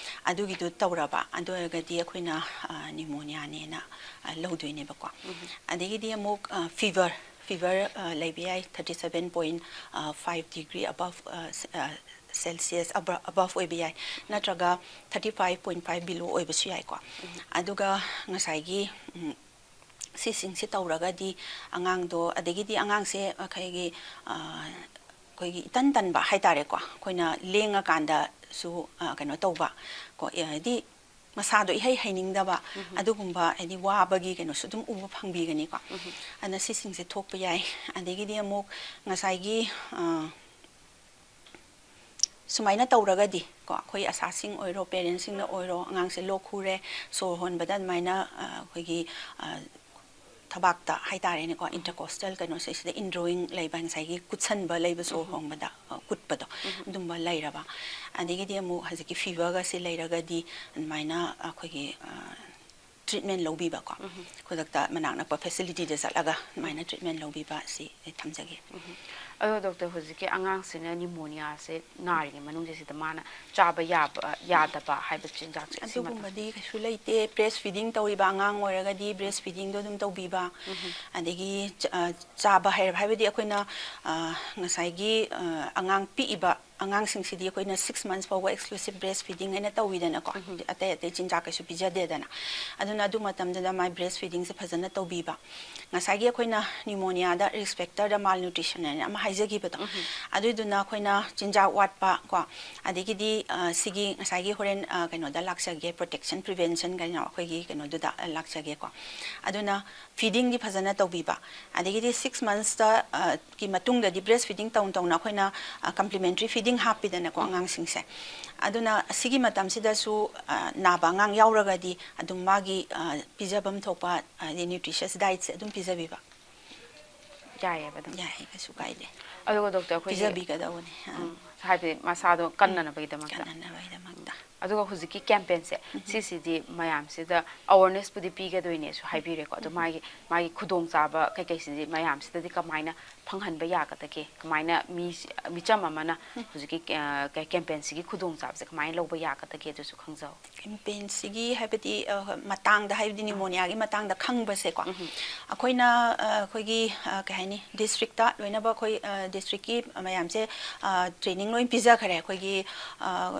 ꯑꯗꯨꯒꯤꯗꯨ ꯇꯧꯔꯕ, ꯑꯗꯨ ꯑꯣꯏꯔꯒꯗꯤ ꯑꯩꯈꯣꯏꯅ, ꯑ, pneumoniaꯅꯦꯅ, ꯑ, ꯂꯧꯗꯣꯏꯅꯦꯕꯀꯣ꯫ ꯑꯗꯒꯤꯗꯤ ꯑꯃꯨꯛ, ꯑ, fever, fever, ꯑ, ꯂꯩꯕ ꯌꯥꯏ, thirty seven point five degree above, ꯑ, ꯁ-, ꯑ, Celsius ꯑꯕ-, above ꯑꯣꯏꯕ ꯌꯥꯏ, ꯅꯠꯇ꯭ꯔꯒ thirty five point five below ꯑꯣꯏꯕꯁꯨ ꯌꯥꯏꯀꯣ꯫ ꯑꯗꯨꯒ ꯉꯁꯥꯏꯒꯤ, ꯎꯝ, ꯁꯤꯁꯤꯡꯁꯦ ꯇꯧꯔꯒꯗꯤ ꯑꯉꯥꯡꯗꯣ, ꯑꯗꯒꯤꯗꯤ ꯑꯉꯥꯡꯁꯦ ꯑꯩꯈꯣꯏꯒꯤ, ꯑ, ꯑꯩꯈꯣꯏꯒꯤ ꯏꯇꯟ ꯇꯟꯕ ꯍꯥꯏꯇꯥꯔꯦꯀꯣ, ꯑꯩꯈꯣꯏꯅ ꯂꯦꯡꯉꯀꯥꯟꯗꯁꯨ, ꯑ, ꯀꯩꯅꯣ ꯇꯧꯕ ꯀꯣ, ꯑ, ꯍꯥꯏꯗꯤ ꯃꯁꯥꯗꯣ ꯏꯍꯩ ꯍꯩꯅꯤꯡꯗꯕ, ꯑꯗꯨꯒꯨꯝꯕ ꯍꯥꯏꯗꯤ ꯋꯥꯕꯒꯤ ꯀꯩꯅꯣꯁꯨ ꯑꯗꯨꯝ ꯎꯕ ꯐꯪꯕꯤꯒꯅꯤꯀꯣ꯫ ꯑꯗꯨꯅ ꯁꯤꯁꯤꯡꯁꯦ ꯊꯣꯛꯄ ꯌꯥꯏ꯫ ꯑꯗꯒꯤꯗꯤ ꯑꯃꯨꯛ ꯉꯁꯥꯏꯒꯤ, ꯑ, ꯁꯨꯃꯥꯏꯅ ꯇꯧꯔꯒꯗꯤ ꯀꯣ, ꯑꯩꯈꯣꯏ ꯑꯁꯥꯁꯤꯡ ꯑꯣꯏꯔꯣ, parentꯁꯤꯡꯅ ꯑꯣꯏꯔꯣ, ꯑꯉꯥꯡꯁꯦ ꯂꯣꯛ ꯈꯨꯔꯦ, ꯁꯣꯔ ꯍꯣꯟꯕꯗ ꯑꯗꯨꯃꯥꯏꯅ, ꯑ, ꯑꯩꯈꯣꯏꯒꯤ, ꯑ, ꯊꯕꯥꯛꯇ ꯍꯥꯏꯇꯥꯔꯦꯅꯦꯀꯣ, intercostal ꯀꯩꯅꯣꯁꯦ, ꯁꯤꯗ indrawing ꯂꯩꯕ, ꯉꯁꯥꯏꯒꯤ ꯀꯨꯠꯁꯟꯕ ꯂꯩꯕ, ꯁꯣꯔ ꯍꯣꯡꯕꯗ, ꯑ, ꯀꯨꯠꯄꯗꯣ, ꯑꯗꯨꯝꯕ ꯂꯩꯔꯕ, ꯑꯗꯒꯤꯗꯤ ꯑꯃꯨꯛ ꯍꯧꯖꯤꯛꯀꯤ feverꯒꯁꯤ ꯂꯩꯔꯒꯗꯤ ꯑꯗꯨꯃꯥꯏꯅ ꯑꯩꯈꯣꯏꯒꯤ, ꯑ, treatment ꯂꯧꯕꯤꯕꯀꯣ, ꯈꯨꯗꯛꯇ ꯃꯅꯥꯛ ꯅꯛꯄ facilityꯗ ꯆꯠꯂꯒ ꯑꯗꯨꯃꯥꯏꯅ treatment ꯂꯧꯕꯤꯕ ꯑꯁꯤ ꯑꯩ ꯊꯝꯖꯒꯦ꯫ ꯑꯗꯣ ꯗꯣꯛꯇꯔ, ꯍꯧꯖꯤꯛꯀꯤ ꯑꯉꯥꯡꯁꯤꯅ ꯅꯤꯃꯣꯅꯤꯌꯥꯁꯦ ꯅꯥꯔꯤꯉꯩ ꯃꯅꯨꯡꯁꯦ ꯁꯤꯗ ꯃꯥꯅ ꯆꯥꯕ ꯌꯥꯕ, ꯌꯥꯗꯕ ꯍꯥꯏꯕ ꯆꯤꯟꯖꯥꯛꯁꯦ ꯁꯤꯃꯇꯪ? ꯑꯗꯨꯒꯨꯝꯕꯗꯤ ꯀꯩꯁꯨ ꯂꯩꯇꯦ꯫ ꯕ꯭ꯔꯦꯁ ꯐꯤꯗꯤꯡ ꯇꯧꯔꯤꯕ ꯑꯉꯥꯡ ꯑꯣꯏꯔꯒꯗꯤ ꯕ꯭ꯔꯦꯁ ꯐꯤꯗꯤꯡꯗꯣ ꯑꯗꯨꯝ ꯇꯧꯕꯤꯕ, ꯑꯗꯒꯤ ꯆ- ꯑ, ꯆꯥꯕ ꯍꯥꯏꯔꯕ, ꯍꯥꯏꯕꯗꯤ ꯑꯩꯈꯣꯏꯅ ꯑ, ꯉꯁꯥꯏꯒꯤ ꯑ, ꯑꯉꯥꯡ ꯄꯤꯛꯏꯕ ꯑꯉꯥꯡꯁꯤꯡꯁꯤꯗꯤ ꯑꯩꯈꯣꯏꯅ ꯁꯤꯛꯁ ꯃꯟꯁ ꯐꯥꯎꯕ ꯑꯦꯛꯁꯀ꯭ꯂꯨꯁꯤꯞ ꯕ꯭ꯔꯦꯁ ꯐꯤꯗꯤꯡ ꯍꯥꯏꯅ ꯇꯧꯋꯤꯗꯅꯀꯣ꯫ ꯑꯇꯩ ꯑꯇꯩ ꯆꯤꯟꯖꯥꯛ ꯀꯩꯁꯨ ꯄꯤꯖꯗꯦꯗꯅ꯫ ꯑꯗꯨꯅ ꯑꯗꯨ ꯃꯇꯝꯗꯨꯗ ꯃꯥꯏ ꯕ꯭ꯔꯦꯁ ꯐꯤꯗꯤꯡꯁꯦ ꯐꯖꯅ ꯇꯧꯕꯤꯕ꯫ ꯉꯁꯥꯏꯒꯤ ꯑꯩꯈꯣꯏꯅ ꯅꯤꯃꯣꯅꯤꯌꯥꯗ ꯔꯤꯁꯛ ꯐꯦꯛꯇꯔꯗ ꯃꯥꯜꯅ꯭ꯌꯨꯇ꯭ꯔꯤꯁꯟ ꯍꯥꯏꯅ ꯑꯃ ꯍꯥꯏꯖꯈꯤꯕꯗꯣ, ꯑꯗꯨꯏꯗꯨꯅ ꯑꯩꯈꯣꯏꯅ ꯆꯤꯟꯖꯥꯛ ꯋꯥꯠꯄ ꯀꯣ, ꯑꯗꯒꯤꯗꯤ ꯑ, ꯁꯤꯒꯤ ꯉꯁꯥꯏꯒꯤ ꯍꯣꯔꯦꯟ ꯑ, ꯀꯩꯅꯣꯗ ꯂꯥꯛꯆꯒꯦ, ꯄ꯭ꯔꯣꯇꯦꯛꯁꯟ ꯄ꯭ꯔꯤꯚꯦꯟꯁꯟ ꯀꯩꯅꯣ ꯑꯩꯈꯣꯏꯒꯤ ꯀꯩꯅꯣꯗꯨꯗ ꯑ, ꯂꯥꯛꯆꯒꯦꯀꯣ꯫ ꯑꯗꯨꯅ ꯐꯤꯗꯤꯡꯗꯤ ꯐꯖꯅ ꯇꯧꯕꯤꯕ, ꯑꯗꯒꯤꯗꯤ ꯁꯤꯛꯁ ꯃꯟꯁꯇ ꯀꯤ ꯃꯇꯨꯡꯗꯗꯤ ꯕ꯭ꯔꯦꯁ ꯐꯤꯗꯤꯡ ꯇꯧꯅ ꯇꯧꯅ ꯑꯩꯈꯣꯏꯅ ꯀꯝꯄ꯭ꯂꯤꯃꯦꯟꯇ꯭ꯔꯤ ꯐꯤꯗꯤꯡ ꯍꯥꯞꯄꯤꯗꯅꯀꯣ ꯑꯉꯥꯡꯁꯤꯡꯁꯦ꯫ ꯑꯗꯨꯅ ꯁꯤꯒꯤ ꯃꯇꯝꯁꯤꯗꯁꯨ ꯑ, ꯅꯥꯕ ꯑꯉꯥꯡ ꯌꯥꯎꯔꯒꯗꯤ ꯑꯗꯨꯝ ꯃꯥꯒꯤ ꯑ, ꯄꯤꯖꯐꯝ ꯊꯣꯛꯄ ꯍꯥꯏꯗꯤ ꯅ꯭ꯌꯨꯇ꯭ꯔꯤꯁꯤꯌꯁ ꯗꯥꯏꯠꯁꯦ ꯑꯗꯨꯝ ꯄꯤꯖꯕꯤꯕ꯫ ꯌꯥꯏꯌꯦꯕ ꯑꯗꯨꯝ꯫ ꯌꯥꯏ, ꯀꯩꯁꯨ ꯀꯥꯏꯗꯦ꯫ ꯑꯗꯨꯒ ꯗꯣꯛꯇꯔ, ꯑꯩꯈꯣꯏꯒꯤ ꯄꯤꯖꯕꯤꯒꯗꯧꯕꯅꯤ꯫ ꯑꯥ꯫ ꯎꯝ, ꯍꯥꯏꯕꯗꯤ ꯃꯁꯥꯗꯣ ꯀꯟꯅꯅꯕꯒꯤꯗꯃꯛꯇ꯫ ꯀꯟꯅꯅꯕꯒꯤꯗꯃꯛꯇ꯫ ꯑꯗꯨꯒ ꯍꯧꯖꯤꯛꯀꯤ ꯀꯦꯝꯄꯦꯟꯁꯦ ꯁꯤꯁꯤꯗꯤ ꯃꯌꯥꯝꯁꯤꯗ ꯑꯋꯥꯔꯅꯦꯁꯄꯨꯗꯤ ꯄꯤꯒꯗꯣꯏꯅꯦꯁꯨ ꯍꯥꯏꯕꯤꯔꯦꯀꯣ꯫ ꯑꯗꯣ ꯃꯥꯒꯤ, ꯃꯥꯒꯤ ꯈꯨꯗꯣꯡꯆꯥꯕ ꯀꯩꯀꯩꯁꯤꯗꯤ ꯃꯌꯥꯝꯁꯤꯗꯗꯤ ꯀꯃꯥꯏꯅ ꯐꯪꯍꯟꯕ ꯌꯥꯒꯗꯒꯦ? ꯀꯃꯥꯏꯅ ꯃꯤ, ꯃꯤꯆꯝ ꯑꯃꯅ ꯍꯧꯖꯤꯛꯀꯤ, ꯑ, ꯀꯦꯝꯄꯦꯟꯁꯤꯒꯤ ꯈꯨꯗꯣꯡꯆꯥꯕꯁꯦ ꯀꯃꯥꯏꯅ ꯂꯧꯕ ꯌꯥꯒꯗꯒꯦ? ꯑꯗꯨꯁꯨ ꯈꯪꯖꯍꯧꯒꯦ꯫ ꯀꯦꯝꯄꯦꯟꯁꯤꯒꯤ ꯍꯥꯏꯕꯗꯤ, ꯑ, ꯍꯣꯏ, ꯃꯇꯥꯡꯗ, ꯍꯥꯏꯕꯗꯤ ꯅꯤꯃꯣꯅꯤꯌꯥꯒꯤ ꯃꯇꯥꯡꯗ ꯈꯪꯕꯁꯦꯀꯣ, ꯑꯩꯈꯣꯏꯅ, ꯑ, ꯑꯩꯈꯣꯏꯒꯤ, ꯑ, ꯀꯩ ꯍꯥꯏꯅꯤ, ꯗꯤꯁꯇ꯭ꯔꯤꯛꯇ ꯂꯣꯏꯅꯃꯛ ꯑꯩꯈꯣꯏ, ꯑ, ꯗꯤꯁꯇ꯭ꯔꯤꯛꯀꯤ ꯃꯌꯥꯝꯁꯦ, ꯑ, ꯇ꯭ꯔꯦꯅꯤꯡ ꯂꯣꯏ ꯄꯤꯖꯈꯔꯦ꯫ ꯑꯩꯈꯣꯏꯒꯤ, ꯑ,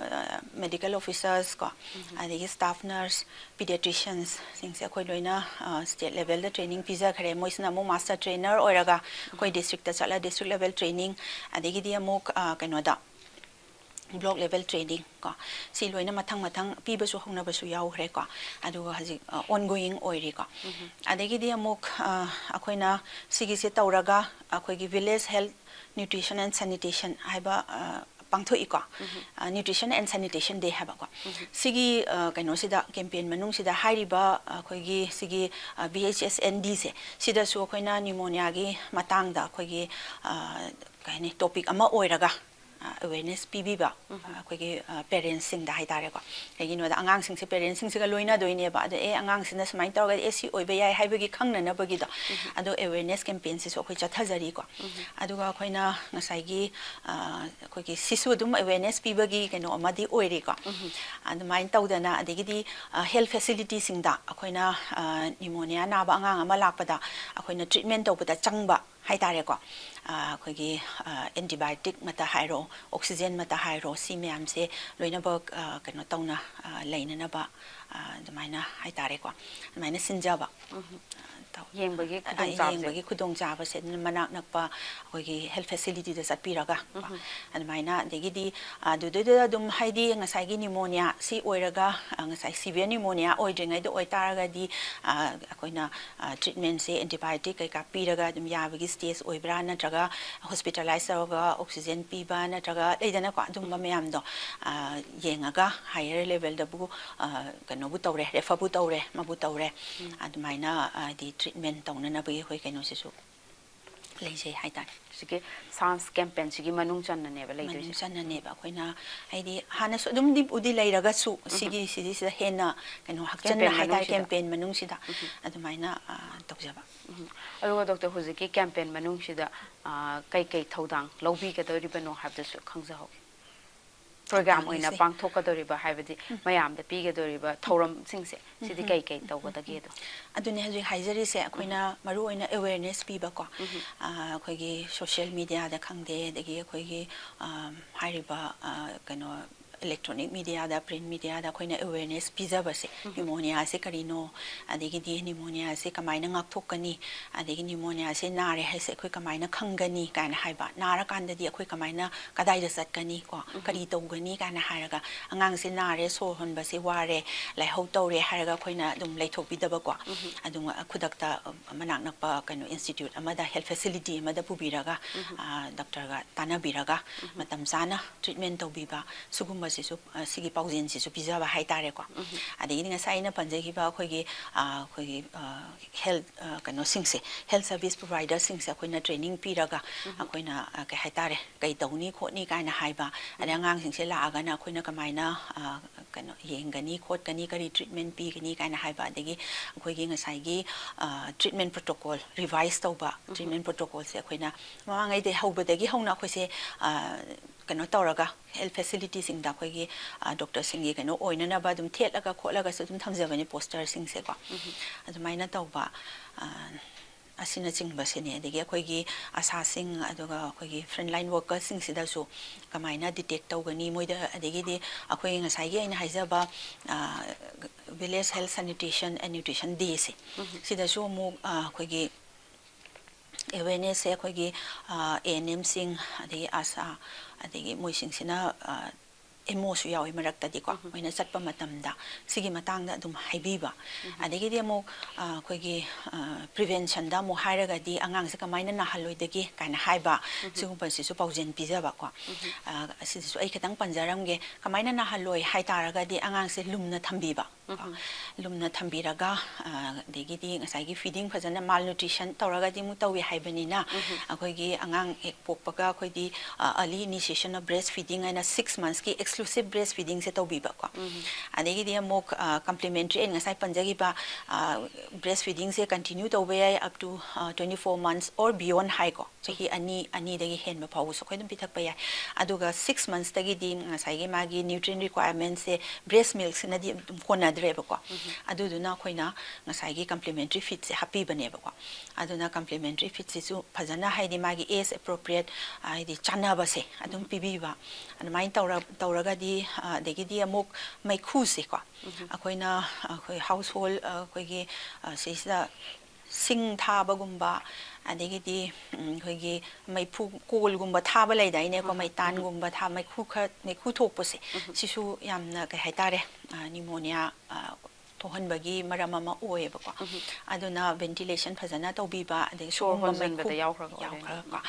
ꯃꯦꯗꯤꯀꯦꯜ ꯑꯣꯐꯤꯁꯔꯁ ꯀꯣ, ꯑꯗꯒꯤ ꯁ꯭ꯇꯥꯐ ꯅꯔꯁ, ꯄꯤꯗꯤꯌꯥꯇ꯭ꯔꯤꯁꯤꯌꯟꯁꯁꯤꯡꯁꯦ ꯑꯩꯈꯣꯏ ꯂꯣꯏꯅ, ꯑ, ꯁ꯭ꯇꯦꯠ ꯂꯦꯚꯦꯜꯗ ꯇ꯭ꯔꯦꯅꯤꯡ ꯄꯤꯖꯈꯔꯦ꯫ ꯃꯣꯏꯁꯤꯅ ꯑꯃꯨꯛ ꯃꯥꯁꯇꯔ ꯇ꯭ꯔꯦꯅꯔ ꯑꯣꯏꯔꯒ ꯑꯩꯈꯣꯏ ꯗꯤꯁꯇ꯭ꯔꯤꯛꯇ ꯆꯠꯂ ꯗꯤꯁꯇ꯭ꯔꯤꯛ ꯂꯦꯚꯦꯜ ꯇ꯭ꯔꯦꯅꯤꯡ, ꯑꯗꯒꯤꯗꯤ ꯑꯃꯨꯛ, ꯑ, ꯀꯩꯅꯣꯗ, ꯕ꯭ꯂꯣꯛ ꯂꯦꯚꯦꯜ ꯇ꯭ꯔꯦꯅꯤꯡ ꯀꯣ, ꯁꯤ ꯂꯣꯏꯅ ꯃꯊꯪ ꯃꯊꯪ ꯄꯤꯕꯁꯨ ꯍꯧꯅꯕꯁꯨ ꯌꯥꯎꯈ꯭ꯔꯦꯀꯣ꯫ ꯑꯗꯨꯒ ꯍꯧꯖꯤꯛ, ꯑ, ꯑꯣꯟꯒꯣꯌꯤꯡ ꯑꯣꯏꯔꯤꯀꯣ꯫ ꯑꯗꯒꯤꯗꯤ ꯑꯃꯨꯛ, ꯑ, ꯑꯩꯈꯣꯏꯅ ꯁꯤꯒꯤꯁꯦ ꯇꯧꯔꯒ ꯑꯩꯈꯣꯏꯒꯤ village health nutrition and sanitation ꯍꯥꯏꯕ, ꯑ, ꯄꯥꯡꯊꯣꯛꯏꯀꯣ꯫ ꯑ, ꯅ꯭ꯌꯨꯇ꯭ꯔꯤꯁꯟ ꯑꯦꯟ ꯁꯦꯅꯤꯇꯦꯁꯟ ꯗꯦ ꯍꯥꯏꯕꯀꯣ꯫ ꯁꯤꯒꯤ, ꯑ, ꯀꯩꯅꯣꯁꯤꯗ, ꯀꯦꯝꯄꯦꯟ ꯃꯅꯨꯡꯁꯤꯗ ꯍꯥꯏꯔꯤꯕ ꯑꯩꯈꯣꯏꯒꯤ ꯁꯤꯒꯤ, ꯑ, ꯚꯤ ꯑꯩꯆ ꯑꯦꯁ ꯑꯦꯟ ꯗꯤꯁꯦ, ꯁꯤꯗꯁꯨ ꯑꯩꯈꯣꯏꯅ ꯅ꯭ꯌꯨꯃꯣꯅꯤꯌꯥꯒꯤ ꯃꯇꯥꯡꯗ ꯑꯩꯈꯣꯏꯒꯤ, ꯑ, ꯀꯩ ꯍꯥꯏꯅꯤ, ꯇꯣꯄꯤꯛ ꯑꯃ ꯑꯣꯏꯔꯒ ꯑ, awareness ꯄꯤꯕꯤꯕ, ꯑ, ꯑꯩꯈꯣꯏꯒꯤ, ꯑ, parentsꯁꯤꯡꯗ ꯍꯥꯏꯇꯥꯔꯦꯀꯣ꯫ ꯀꯩꯒꯤꯅꯣꯗ ꯑꯉꯥꯡꯁꯤꯡꯁꯦ parentsꯁꯤꯡꯁꯤꯒ ꯂꯣꯏꯅꯗꯣꯏꯅꯦꯕ꯫ ꯑꯗꯣ, "ꯑꯦ, ꯑꯉꯥꯡꯁꯤꯅ ꯁꯨꯃꯥꯏꯅ ꯇꯧꯔꯒꯗꯤ, ꯑꯦ, ꯁꯤ ꯑꯣꯏꯕ ꯌꯥꯏ" ꯍꯥꯏꯕꯒꯤ ꯈꯪꯅꯅꯕꯒꯤꯗꯣ꯫ ꯑꯗꯣ awareness campaignꯁꯤꯁꯨ ꯑꯩꯈꯣꯏ ꯆꯠꯊꯖꯔꯤꯀꯣ꯫ ꯑꯗꯨꯒ ꯑꯩꯈꯣꯏꯅ ꯉꯁꯥꯏꯒꯤ, ꯑ, ꯑꯩꯈꯣꯏꯒꯤ ꯁꯤꯁꯨ ꯑꯗꯨꯝ awareness ꯄꯤꯕꯒꯤ ꯀꯩꯅꯣ ꯑꯃꯗꯤ ꯑꯣꯏꯔꯤꯀꯣ꯫ ꯑꯗꯨꯃꯥꯏꯅ ꯇꯧꯗꯅ, ꯑꯗꯒꯤꯗꯤ, ꯑ, health facilityꯁꯤꯡꯗ ꯑꯩꯈꯣꯏꯅ, ꯑ, pneumonia ꯅꯥꯕ ꯑꯉꯥꯡ ꯑꯃ ꯂꯥꯛꯄꯗ ꯑꯩꯈꯣꯏꯅ treatment ꯇꯧꯕꯗ ꯆꯪꯕ ꯍꯥꯏꯇꯥꯔꯦꯀꯣ꯫ ꯑ, ꯑꯩꯈꯣꯏꯒꯤ, ꯑ, antibiotic ꯃꯛꯇ ꯍꯥꯏꯔꯣ, oxygen ꯃꯛꯇ ꯍꯥꯏꯔꯣ, ꯁꯤ ꯃꯌꯥꯝꯁꯦ ꯂꯣꯏꯅꯃꯛ, ꯑ, ꯀꯩꯅꯣ ꯇꯧꯅ, ꯑ, ꯂꯩꯅꯅꯕ, ꯑ, ꯑꯗꯨꯃꯥꯏꯅ ꯍꯥꯏꯇꯥꯔꯦꯀꯣ, ꯑꯗꯨꯃꯥꯏꯅ ꯁꯤꯟꯖꯕ꯫ ꯎꯝ꯫ ꯑ, ꯇꯧ-, ꯌꯦꯡꯕꯒꯤ ꯑ, ꯈꯨꯗꯣꯡꯆꯥꯕꯁꯦ꯫ ꯌꯦꯡꯕꯒꯤ ꯈꯨꯗꯣꯡꯆꯥꯕꯁꯦ ꯑꯗꯨꯅ ꯃꯅꯥꯛ ꯅꯛꯄ ꯑꯩꯈꯣꯏꯒꯤ health facilityꯗ ꯆꯠꯄꯤꯔꯒ, ꯎꯝ꯫ ꯑꯗꯨꯃꯥꯏꯅ, ꯑꯗꯒꯤꯗꯤ, ꯑ, ꯑꯗꯨꯗꯩꯗꯨꯗ ꯑꯗꯨꯝ, ꯍꯥꯏꯗꯤ, ꯉꯁꯥꯏꯒꯤ pneumonia ꯁꯤ ꯑꯣꯏꯔꯒ, ꯑ, ꯉꯁꯥꯏ severe pneumonia ꯑꯣꯏꯗ꯭ꯔꯤꯉꯩꯗ ꯑꯣꯏꯇꯥꯔꯒꯗꯤ, ꯑ, ꯑꯩꯈꯣꯏꯅ, ꯑ, treatmentꯁꯦ antibiotic ꯀꯩꯀꯥ ꯄꯤꯔꯒ ꯑꯗꯨꯝ ꯌꯥꯕꯒꯤ stage ꯑꯣꯏꯕ꯭ꯔꯥ, ꯅꯠꯇ꯭ꯔꯒ hospitalize ꯇꯧꯔꯒ oxygen ꯄꯤꯕ, ꯅꯠꯇ꯭ꯔꯒ ꯂꯩꯗꯅꯀꯣ, ꯑꯗꯨꯝꯕ ꯃꯌꯥꯝꯗꯣ, ꯑ, ꯌꯦꯡꯉꯒ higher levelꯗꯕꯨ, ꯑ, ꯀꯩꯅꯣꯕꯨ ꯇꯧꯔꯦ, referꯕꯨ ꯇꯧꯔꯦ, ꯃꯕꯨ ꯇꯧꯔꯦ, ꯎꯝ꯫ ꯑꯗꯨꯃꯥꯏꯅ, ꯑ, ꯍꯥꯏꯗꯤ treatment ꯇꯧꯅꯅꯕꯒꯤ ꯑꯩꯈꯣꯏ ꯀꯩꯅꯣꯁꯤꯁꯨ ꯂꯩꯖꯩ ꯍꯥꯏꯇꯥꯔꯦ꯫ ꯍꯧꯖꯤꯛꯀꯤ SANS campaignꯁꯤꯒꯤ ꯃꯅꯨꯡ ꯆꯟꯅꯅꯦꯕ ꯂꯩꯗꯣꯏꯁꯦ꯫ ꯃꯅꯨꯡ ꯆꯟꯅꯅꯦꯕ꯫ ꯑꯩꯈꯣꯏꯅ, ꯍꯥꯏꯗꯤ, ꯍꯥꯟꯅꯁꯨ ꯑꯗꯨꯝꯗꯤ ꯎꯗꯤ ꯂꯩꯔꯒꯁꯨ, ꯎꯝ꯫ ꯁꯤꯒꯤ, ꯁꯤꯒꯤꯁꯤꯗ ꯍꯦꯟꯅ ꯀꯩꯅꯣ ꯍꯛꯆꯟꯅ campaign ꯍꯥꯏꯇꯥꯔꯦ, ꯃꯅꯨꯡꯁꯤꯗ꯫ Campaign ꯃꯅꯨꯡꯁꯤꯗ ꯎꯝ꯫ ꯑꯗꯨꯃꯥꯏꯅ, ꯑ, ꯇꯧꯖꯕ꯫ ꯎꯝ꯫ ꯑꯗꯨꯒ doctor, ꯍꯧꯖꯤꯛꯀꯤ campaign ꯃꯅꯨꯡꯁꯤꯗ, ꯑ, ꯀꯩꯀꯩ ꯊꯧꯗꯥꯡ ꯂꯧꯕꯤꯒꯗꯧꯔꯤꯕꯅꯣ ꯍꯥꯏꯕꯗꯨꯁꯨ ꯈꯪꯖꯍꯧꯒꯦ꯫ Program ꯑꯣꯏꯅ ꯄꯥꯡꯊꯣꯛꯀꯗꯧꯔꯤꯕ, ꯍꯥꯏꯕꯗꯤ ꯎꯝ꯫ ꯃꯌꯥꯝꯗ ꯄꯤꯒꯗꯧꯔꯤꯕ ꯊꯧꯔꯝꯁꯤꯡꯁꯦ, ꯁꯤꯗꯤ ꯎꯝ꯫ ꯀꯩ ꯀꯩ ꯇꯧꯒꯗꯒꯦꯗꯣ? ꯑꯗꯨꯅꯦ ꯍꯧꯖꯤꯛ ꯍꯥꯏꯖꯔꯤꯁꯦ, ꯑꯩꯈꯣꯏꯅ ꯎꯝ꯫ ꯃꯔꯨꯑꯣꯏꯅ awareness ꯄꯤꯕꯀꯣ꯫ ꯎꯝ꯫ ꯑ, ꯑꯩꯈꯣꯏꯒꯤ social mediaꯗ ꯈꯪꯗꯦ, ꯑꯗꯒꯤ ꯑꯩꯈꯣꯏꯒꯤ, ꯑ, ꯍꯥꯏꯔꯤꯕ, ꯑ, ꯀꯩꯅꯣ, electronic mediaꯗ, print mediaꯗ ꯑꯩꯈꯣꯏꯅ awareness ꯄꯤꯖꯕꯁꯦ, ꯎꯝ꯫ Pneumoniaꯁꯦ ꯀꯔꯤꯅꯣ, ꯑꯗꯒꯤꯗꯤ pneumoniaꯁꯦ ꯀꯃꯥꯏꯅ ꯉꯥꯛꯊꯣꯛꯀꯅꯤ, ꯑꯗꯒꯤ pneumoniaꯁꯦ ꯅꯥꯔꯦ ꯍꯥꯏꯁꯦ ꯑꯩꯈꯣꯏ ꯀꯃꯥꯏꯅ ꯈꯪꯒꯅꯤ ꯀꯥꯏꯅ ꯍꯥꯏꯕ, ꯅꯥꯔꯀꯥꯟꯗꯗꯤ ꯑꯩꯈꯣꯏ ꯀꯃꯥꯏꯅ, ꯀꯗꯥꯏꯗ ꯆꯠꯀꯅꯤ ꯀꯣ, ꯎꯝ꯫ ꯀꯔꯤ ꯇꯧꯒꯅꯤ ꯀꯥꯏꯅ ꯍꯥꯏꯔꯒ, ꯑꯉꯥꯡꯁꯦ ꯅꯥꯔꯦ, ꯁꯣꯔ ꯍꯣꯟꯕꯁꯦ ꯋꯥꯔꯦ, ꯂꯥꯏꯍꯧ ꯇꯧꯔꯦ ꯍꯥꯏꯔꯒ ꯑꯩꯈꯣꯏꯅ ꯑꯗꯨꯝ ꯂꯩꯊꯣꯛꯄꯤꯗꯕꯀꯣ꯫ ꯎꯝ꯫ ꯑꯗꯨꯝ ꯈꯨꯗꯛꯇ, ꯑ, ꯃꯅꯥꯛ ꯅꯛꯄ ꯀꯩꯅꯣ institute ꯑꯃꯗ, health facility ꯑꯃꯗ ꯄꯨꯕꯤꯔꯒ, ꯎꯝ꯫ ꯑ, doctorꯒ ꯇꯥꯟꯅꯕꯤꯔꯒ, ꯎꯝ꯫ ꯃꯇꯝ ꯆꯥꯅ treatment ꯇꯧꯕꯤꯕ, ꯁꯤꯒꯨꯝꯕ ꯁꯤꯁꯨ, ꯑ, ꯁꯤꯒꯤ ꯄꯥꯎꯖꯦꯜꯁꯤꯁꯨ ꯄꯤꯖꯕ ꯍꯥꯏꯇꯥꯔꯦꯀꯣ꯫ ꯑꯗꯒꯤꯗꯤ ꯉꯁꯥꯏ ꯑꯩꯅ ꯄꯟꯖꯈꯤꯕ ꯑꯩꯈꯣꯏꯒꯤ, ꯑ, ꯑꯩꯈꯣꯏꯒꯤ, ꯑ, health, ꯑ, ꯀꯩꯅꯣꯁꯤꯡꯁꯦ, health service providerꯁꯤꯡꯁꯦ ꯑꯩꯈꯣꯏꯅ training ꯄꯤꯔꯒ ꯑꯩꯈꯣꯏꯅ, ꯑ, ꯀꯩ ꯍꯥꯏꯇꯥꯔꯦ, ꯀꯩ ꯇꯧꯅꯤ ꯈꯣꯠꯅꯤ ꯀꯥꯏꯅ ꯍꯥꯏꯕ, ꯑꯗꯩ ꯑꯉꯥꯡꯁꯤꯡꯁꯦ ꯂꯥꯛꯑꯒꯅ ꯑꯩꯈꯣꯏꯅ ꯀꯃꯥꯏꯅ, ꯑ, ꯀꯩꯅꯣ ꯌꯦꯡꯒꯅꯤ ꯈꯣꯠꯀꯅꯤ, ꯀꯔꯤ treatment ꯄꯤꯒꯅꯤ ꯀꯥꯏꯅ ꯍꯥꯏꯕ, ꯑꯗꯒꯤ ꯑꯩꯈꯣꯏꯒꯤ ꯉꯁꯥꯏꯒꯤ, ꯑ, treatment protocol revise ꯇꯧꯕ, treatment protocolꯁꯦ ꯑꯩꯈꯣꯏꯅ ꯃꯃꯥꯡꯉꯩꯗꯩ ꯍꯧꯕꯗꯒꯤ ꯍꯧꯅ ꯑꯩꯈꯣꯏꯁꯦ, ꯑ, ꯀꯩꯅꯣ ꯇꯧꯔꯒ health facilityꯁꯤꯡꯗ ꯑꯩꯈꯣꯏꯒꯤ, ꯑ, doctorꯁꯤꯡꯒꯤ ꯀꯩꯅꯣ ꯑꯣꯏꯅꯅꯕ ꯑꯗꯨꯝ ꯊꯦꯠꯂꯒ ꯈꯣꯠꯂꯒꯁꯨ ꯑꯗꯨꯝ ꯊꯝꯖꯕꯅꯤ posterꯁꯤꯡꯁꯦꯀꯣ꯫ ꯑꯗꯨꯃꯥꯏꯅ ꯇꯧꯕ, ꯑ, ꯑꯁꯤꯅꯆꯤꯡꯕꯁꯤꯅꯤ꯫ ꯑꯗꯒꯤ ꯑꯩꯈꯣꯏꯒꯤ ꯑꯁꯥꯁꯤꯡ, ꯑꯗꯨꯒ ꯑꯩꯈꯣꯏꯒꯤ frontline workersꯁꯤꯡꯁꯤꯗꯁꯨ ꯀꯃꯥꯏꯅ detect ꯇꯧꯒꯅꯤ ꯃꯣꯏꯗ, ꯑꯗꯒꯤꯗꯤ ꯑꯩꯈꯣꯏꯒꯤ ꯉꯁꯥꯏꯒꯤ ꯑꯩꯅ ꯍꯥꯏꯖꯕ, ꯑ, village health sanitation and nutrition dayꯁꯦ, ꯁꯤꯗꯁꯨ ꯑꯃꯨꯛ, ꯑ, ꯑꯩꯈꯣꯏꯒꯤ awarenessꯁꯦ ꯑꯩꯈꯣꯏꯒꯤ, ꯑ, ANMꯁꯤꯡ, ꯑꯗꯒꯤ ꯑꯁꯥ, ꯑꯗꯒꯤ ꯃꯣꯏꯁꯤꯡꯁꯤꯅ, ꯑ, MOꯁꯨ ꯌꯥꯎꯋꯤ ꯃꯔꯛꯇꯗꯤꯀꯣ, ꯃꯣꯏꯅ ꯆꯠꯄ ꯃꯇꯝꯗ ꯁꯤꯒꯤ ꯃꯇꯥꯡꯗ ꯑꯗꯨꯝ ꯍꯥꯏꯕꯤꯕ꯫ ꯑꯗꯒꯤꯗꯤ ꯑꯃꯨꯛ, ꯑ, ꯑꯩꯈꯣꯏꯒꯤ, ꯑ, preventionꯗ ꯑꯃꯨꯛ ꯍꯥꯏꯔꯒꯗꯤ ꯑꯉꯥꯡꯁꯦ ꯀꯃꯥꯏꯅ ꯅꯥꯍꯜꯂꯣꯏꯗꯒꯦ ꯀꯥꯏꯅ ꯍꯥꯏꯕ, ꯁꯤꯒꯨꯝꯕꯁꯤꯁꯨ ꯄꯥꯎꯖꯦꯜ ꯄꯤꯖꯕꯀꯣ꯫ ꯑ, ꯑꯁꯤꯗꯁꯨ ꯑꯩ ꯈꯤꯇꯪ ꯄꯟꯖꯔꯝꯒꯦ꯫ ꯀꯃꯥꯏꯅ ꯅꯥꯍꯜꯂꯣꯏ ꯍꯥꯏ ꯇꯥꯔꯒꯗꯤ ꯑꯉꯥꯡꯁꯦ ꯂꯨꯝꯅ ꯊꯝꯕꯤꯕ꯫ ꯀꯣ, ꯂꯨꯝꯅ ꯊꯝꯕꯤꯔꯒ, ꯑ, ꯑꯗꯒꯤꯗꯤ ꯉꯁꯥꯏꯒꯤ feeding ꯐꯖꯅ, malnutrition ꯇꯧꯔꯒꯗꯤ ꯑꯃꯨꯛ ꯇꯧꯏ ꯍꯥꯏꯕꯅꯤꯅ, ꯑꯩꯈꯣꯏꯒꯤ ꯑꯉꯥꯡ ꯍꯦꯛ ꯄꯣꯛꯄꯒ ꯑꯩꯈꯣꯏꯗꯤ, ꯑ, early initiation of breast feeding ꯍꯥꯏꯅ six monthsꯀꯤ exclusive breast feedingꯁꯦ ꯇꯧꯕꯤꯕꯀꯣ꯫ ꯑꯗꯒꯤꯗꯤ ꯑꯃꯨꯛ, ꯑ, complementary ꯑꯩꯅ ꯉꯁꯥꯏ ꯄꯟꯖꯈꯤꯕ, ꯑ, breast feedingꯁꯦ continue ꯇꯧꯕ ꯌꯥꯏ up to, ꯑ, twenty four months or beyond ꯍꯥꯏꯀꯣ꯫ ꯆꯍꯤ ꯑꯅꯤ, ꯑꯅꯤꯗꯒꯤ ꯍꯦꯟꯕ ꯐꯥꯎꯕꯁꯨ ꯑꯩꯈꯣꯏ ꯑꯗꯨꯝ ꯄꯤꯊꯛꯄ ꯌꯥꯏ꯫ ꯑꯗꯨꯒ six monthsꯇꯒꯤꯗꯤ ꯉꯁꯥꯏꯒꯤ ꯃꯥꯒꯤ nutrient requirementsꯁꯦ breast milkꯁꯤꯅꯗꯤ ꯑꯗꯨꯝ ꯀꯣꯟꯅꯗ꯭ꯔꯦꯕꯀꯣ꯫ ꯑꯗꯨꯗꯨꯅ ꯑꯩꯈꯣꯏꯅ ꯉꯁꯥꯏꯒꯤ complementary feedꯁꯦ ꯍꯥꯞꯄꯤꯕꯅꯦꯕꯀꯣ꯫ ꯑꯗꯨꯅ complementary feedꯁꯤꯁꯨ ꯐꯖꯅ, ꯍꯥꯏꯗꯤ ꯃꯥꯒꯤ age appropriate, ꯍꯥꯏꯗꯤ ꯆꯥꯟꯅꯕꯁꯦ ꯑꯗꯨꯝ ꯄꯤꯕꯤꯕ꯫ ꯑꯗꯨꯃꯥꯏꯅ ꯇꯧꯔ-, ꯇꯧꯔꯒꯗꯤ, ꯑ, ꯑꯗꯒꯤꯗꯤ ꯑꯃꯨꯛ ꯃꯩꯈꯨꯁꯦꯀꯣ꯫ ꯑꯩꯈꯣꯏꯅ, ꯑꯩꯈꯣꯏ household, ꯑ, ꯑꯩꯈꯣꯏꯒꯤ, ꯑ, ꯁꯤꯁꯤꯗ ꯁꯤꯡ ꯊꯥꯕꯒꯨꯝꯕ, ꯑꯗꯒꯤꯗꯤ, ꯎꯝ, ꯑꯩꯈꯣꯏꯒꯤ ꯃꯩꯐꯨ, ꯀꯣꯜꯒꯨꯝꯕ ꯊꯥꯕ ꯂꯩꯗꯥꯏꯅꯦꯀꯣ, ꯃꯩꯇꯥꯟꯒꯨꯝꯕ ꯊꯥ-, ꯃꯩꯈꯨ ꯈꯔ, ꯃꯩꯈꯨ ꯊꯣꯛꯄꯁꯦ, ꯁꯤꯁꯨ ꯌꯥꯝꯅ, ꯀꯩ ꯍꯥꯏꯇꯥꯔꯦ, ꯑ, pneumonia, ꯑ, ꯊꯣꯛꯍꯟꯕꯒꯤ ꯃꯔꯝ ꯑꯃ ꯑꯣꯏꯌꯦꯕꯀꯣ꯫ ꯑꯗꯨꯅ ventilation ꯐꯖꯅ ꯇꯧꯕꯤꯕ, ꯑꯗꯩ ꯁꯣꯔ ꯁꯤꯒꯨꯝꯕ ꯃꯩꯈꯨ ꯍꯣꯟꯖꯟꯕꯗ ꯌꯥꯎꯈ꯭ꯔꯒ ꯑꯣꯏꯔꯦꯅꯦ꯫ ꯌꯥꯎꯈ꯭ꯔꯒꯀꯣ꯫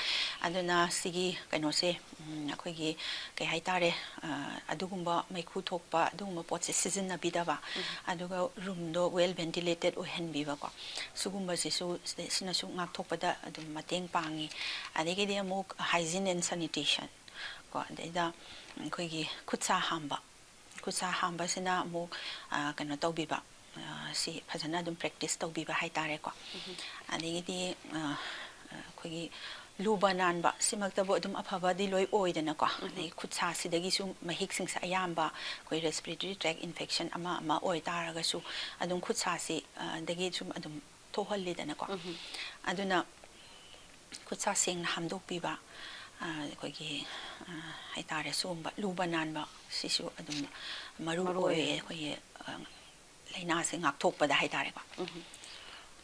ꯑꯗꯨꯅ ꯁꯤꯒꯤ ꯀꯩꯅꯣꯁꯦ, ꯎꯝ, ꯑꯩꯈꯣꯏꯒꯤ ꯀꯩ ꯍꯥꯏꯇꯥꯔꯦ, ꯑ, ꯑꯗꯨꯒꯨꯝꯕ ꯃꯩꯈꯨ ꯊꯣꯛꯄ ꯑꯗꯨꯒꯨꯝꯕ ꯄꯣꯠꯁꯦ ꯁꯤꯖꯤꯟꯅꯕꯤꯗꯕ, ꯑꯗꯨꯒ ꯔꯨꯝꯗꯣ well ventilated ꯑꯣꯏꯍꯟꯕꯤꯕꯀꯣ꯫ ꯁꯤꯒꯨꯝꯕꯁꯤꯁꯨ ꯁꯤ-, ꯁꯤꯅꯁꯨ ꯉꯥꯛꯊꯣꯛꯄꯗ ꯑꯗꯨꯝ ꯃꯇꯦꯡ ꯄꯥꯡꯉꯤ꯫ ꯑꯗꯒꯤꯗꯤ ꯑꯃꯨꯛ hygiene and sanitation ꯀꯣ, ꯑꯗꯩꯗ ꯑꯩꯈꯣꯏꯒꯤ ꯈꯨꯠ ꯁꯥ ꯍꯥꯝꯕ꯫ ꯈꯨꯠ ꯁꯥ ꯍꯥꯝꯕꯁꯤꯅ ꯑꯃꯨꯛ, ꯑ, ꯀꯩꯅꯣ ꯇꯧꯕꯤꯕ, ꯑ, ꯁꯤ ꯐꯖꯅ ꯑꯗꯨꯝ practice ꯇꯧꯕꯤꯕ ꯍꯥꯏꯇꯥꯔꯦꯀꯣ꯫ ꯑꯗꯒꯤꯗꯤ, ꯑ, ꯑꯩꯈꯣꯏꯒꯤ ꯂꯨꯕ ꯅꯥꯟꯕ ꯁꯤꯃꯛꯇꯕꯨ ꯑꯗꯨꯝ ꯑꯐꯕꯗꯤ ꯂꯣꯏ ꯑꯣꯏꯗꯅꯀꯣ꯫ ꯑꯗꯒꯤ ꯈꯨꯠ ꯁꯥꯁꯤꯗꯒꯤꯁꯨ ꯃꯍꯤꯛꯁꯤꯡꯁꯦ ꯑꯌꯥꯝꯕ ꯑꯩꯈꯣꯏ respiratory tract infection ꯑꯃ ꯑꯃ ꯑꯣꯏꯇꯥꯔꯒꯁꯨ ꯑꯗꯨꯝ ꯈꯨꯠ ꯁꯥꯁꯤ, ꯑ, ꯗꯒꯤ ꯁꯨꯝ ꯑꯗꯨꯝ ꯊꯣꯛꯍꯜꯂꯤꯗꯅꯀꯣ꯫ ꯑꯗꯨꯅ ꯈꯨꯠ ꯁꯥ ꯁꯦꯡꯅ ꯍꯥꯝꯗꯣꯛꯄꯤꯕ, ꯑ, ꯑꯩꯈꯣꯏꯒꯤ, ꯑ, ꯍꯥꯏꯇꯥꯔꯦ, ꯁꯤꯒꯨꯝꯕ ꯂꯨꯕ ꯅꯥꯟꯕ ꯁꯤꯁꯨ ꯑꯗꯨꯝ ꯃꯔꯨ ꯃꯔꯨ ꯑꯣꯏꯌꯦ ꯑꯣꯏꯌꯦ꯫ ꯑꯩꯈꯣꯏꯒꯤ, ꯑ, ꯂꯥꯏꯅꯥꯁꯦ ꯉꯥꯛꯊꯣꯛꯄꯗ ꯍꯥꯏꯇꯥꯔꯦꯀꯣ꯫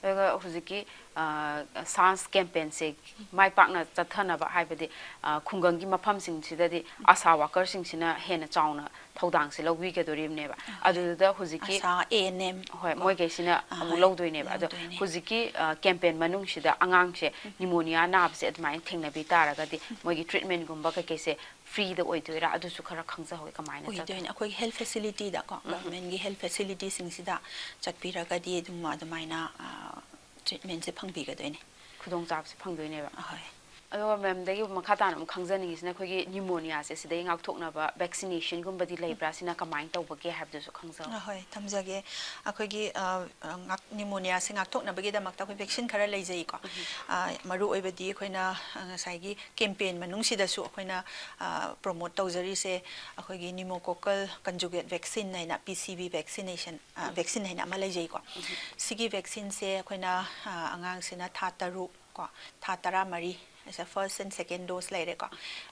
ꯑꯗꯨꯒ ꯍꯧꯖꯤꯛꯀꯤ, ꯑ, SANS campaignꯁꯦ ꯃꯥꯏ ꯄꯥꯛꯅ ꯆꯠꯊꯅꯕ, ꯍꯥꯏꯕꯗꯤ, ꯑ, ꯈꯨꯡꯒꯪꯒꯤ ꯃꯐꯝꯁꯤꯡꯁꯤꯗꯗꯤ ASHA workerꯁꯤꯡꯁꯤꯅ ꯍꯦꯟꯅ ꯆꯥꯎꯅ ꯊꯧꯗꯥꯡꯁꯦ ꯂꯧꯕꯤꯒꯗꯣꯔꯤꯕꯅꯦꯕ꯫ ꯑꯗꯨꯗꯨꯗ ꯍꯧꯖꯤꯛꯀꯤ, ASHA, A N M ꯍꯣꯏ, ꯀꯣ꯫ ꯃꯣꯏꯈꯩꯁꯤꯅ ꯑ, ꯑꯃꯨꯛ ꯍꯣꯏ, ꯂꯧꯗꯣꯏꯅꯦꯕ꯫ ꯑꯗꯣ ꯂꯧꯗꯣꯏꯅꯦ꯫ ꯍꯧꯖꯤꯛꯀꯤ, ꯑ, campaign ꯃꯅꯨꯡꯁꯤꯗ ꯑꯉꯥꯡꯁꯦ pneumonia ꯅꯥꯕꯁꯦ ꯑꯗꯨꯃꯥꯏꯅ ꯊꯦꯡꯅꯕꯤ ꯇꯥꯔꯒꯗꯤ ꯃꯣꯏꯒꯤ treatmentꯒꯨꯝꯕ ꯀꯩꯀꯩꯁꯦ freeꯗ ꯑꯣꯏꯗꯣꯏꯔꯥ? ꯑꯗꯨꯁꯨ ꯈꯔ ꯈꯪꯖꯍꯧꯒꯦ, ꯀꯃꯥꯏꯅ ꯆꯠꯇꯣꯏꯅꯣ? ꯑꯣꯏꯗꯣꯏꯅꯦ꯫ ꯑꯩꯈꯣꯏꯒꯤ health facilityꯗꯀꯣ, governmentꯀꯤ health facilityꯁꯤꯡꯁꯤꯗ ꯆꯠꯄꯤꯔꯒꯗꯤ ꯑꯗꯨꯝ ꯑꯗꯨꯃꯥꯏꯅ, ꯑ, treatmentꯁꯦ ꯐꯪꯕꯤꯒꯗꯣꯏꯅꯦ꯫ ꯈꯨꯗꯣꯡꯆꯥꯕꯁꯦ ꯐꯪꯗꯣꯏꯅꯦꯕ꯫ ꯑꯍꯣꯏ꯫ ꯑꯗꯨꯒ ma'amꯗꯒꯤ ꯃꯈꯥ ꯇꯥꯅ ꯑꯃꯨꯛ ꯈꯪꯖꯅꯤꯡꯉꯤꯁꯤꯅ ꯑꯩꯈꯣꯏꯒꯤ pneumoniaꯁꯦ ꯁꯤꯗꯩ ꯉꯥꯛꯊꯣꯛꯅꯕ vaccinationꯒꯨꯝꯕꯗꯤ ꯂꯩꯕ꯭ꯔꯥ? ꯁꯤꯅ ꯀꯃꯥꯏꯅ ꯇꯧꯕꯒꯦ ꯍꯥꯏꯕꯗꯨꯁꯨ ꯈꯪꯖꯍꯧꯒꯦ꯫ ꯑꯍꯣꯏ, ꯊꯝꯖꯒꯦ꯫ ꯑꯩꯈꯣꯏꯒꯤ, ꯑ, ꯑ, ꯉꯥꯛ-, pneumoniaꯁꯦ ꯉꯥꯛꯊꯣꯛꯅꯕꯒꯤꯗꯃꯛꯇ ꯑꯩꯈꯣꯏ vaccine ꯈꯔ ꯂꯩꯖꯩꯀꯣ꯫ ꯑ, ꯃꯔꯨ ꯑꯣꯏꯕꯗꯤ ꯑꯩꯈꯣꯏꯅ, ꯑ, ꯉꯁꯥꯏꯒꯤ campaign ꯃꯅꯨꯡꯁꯤꯗꯁꯨ ꯑꯩꯈꯣꯏꯅ, ꯑ, promote ꯇꯧꯖꯔꯤꯁꯦ ꯑꯩꯈꯣꯏꯒꯤ pneumococcal conjugate vaccine ꯍꯥꯏꯅ, P C V vaccination, ꯑ, vaccine ꯍꯥꯏꯅ ꯑꯃ ꯂꯩꯖꯩꯀꯣ꯫ ꯁꯤꯒꯤ vaccineꯁꯦ ꯑꯩꯈꯣꯏꯅ, ꯑ, ꯑꯉꯥꯡꯁꯤꯅ ꯊꯥ ꯇꯔꯨꯛ ꯀꯣ, ꯊꯥ ꯇꯔꯥꯃꯔꯤ, ꯑꯁꯦ first and second dose ꯂꯩꯔꯦꯀꯣ꯫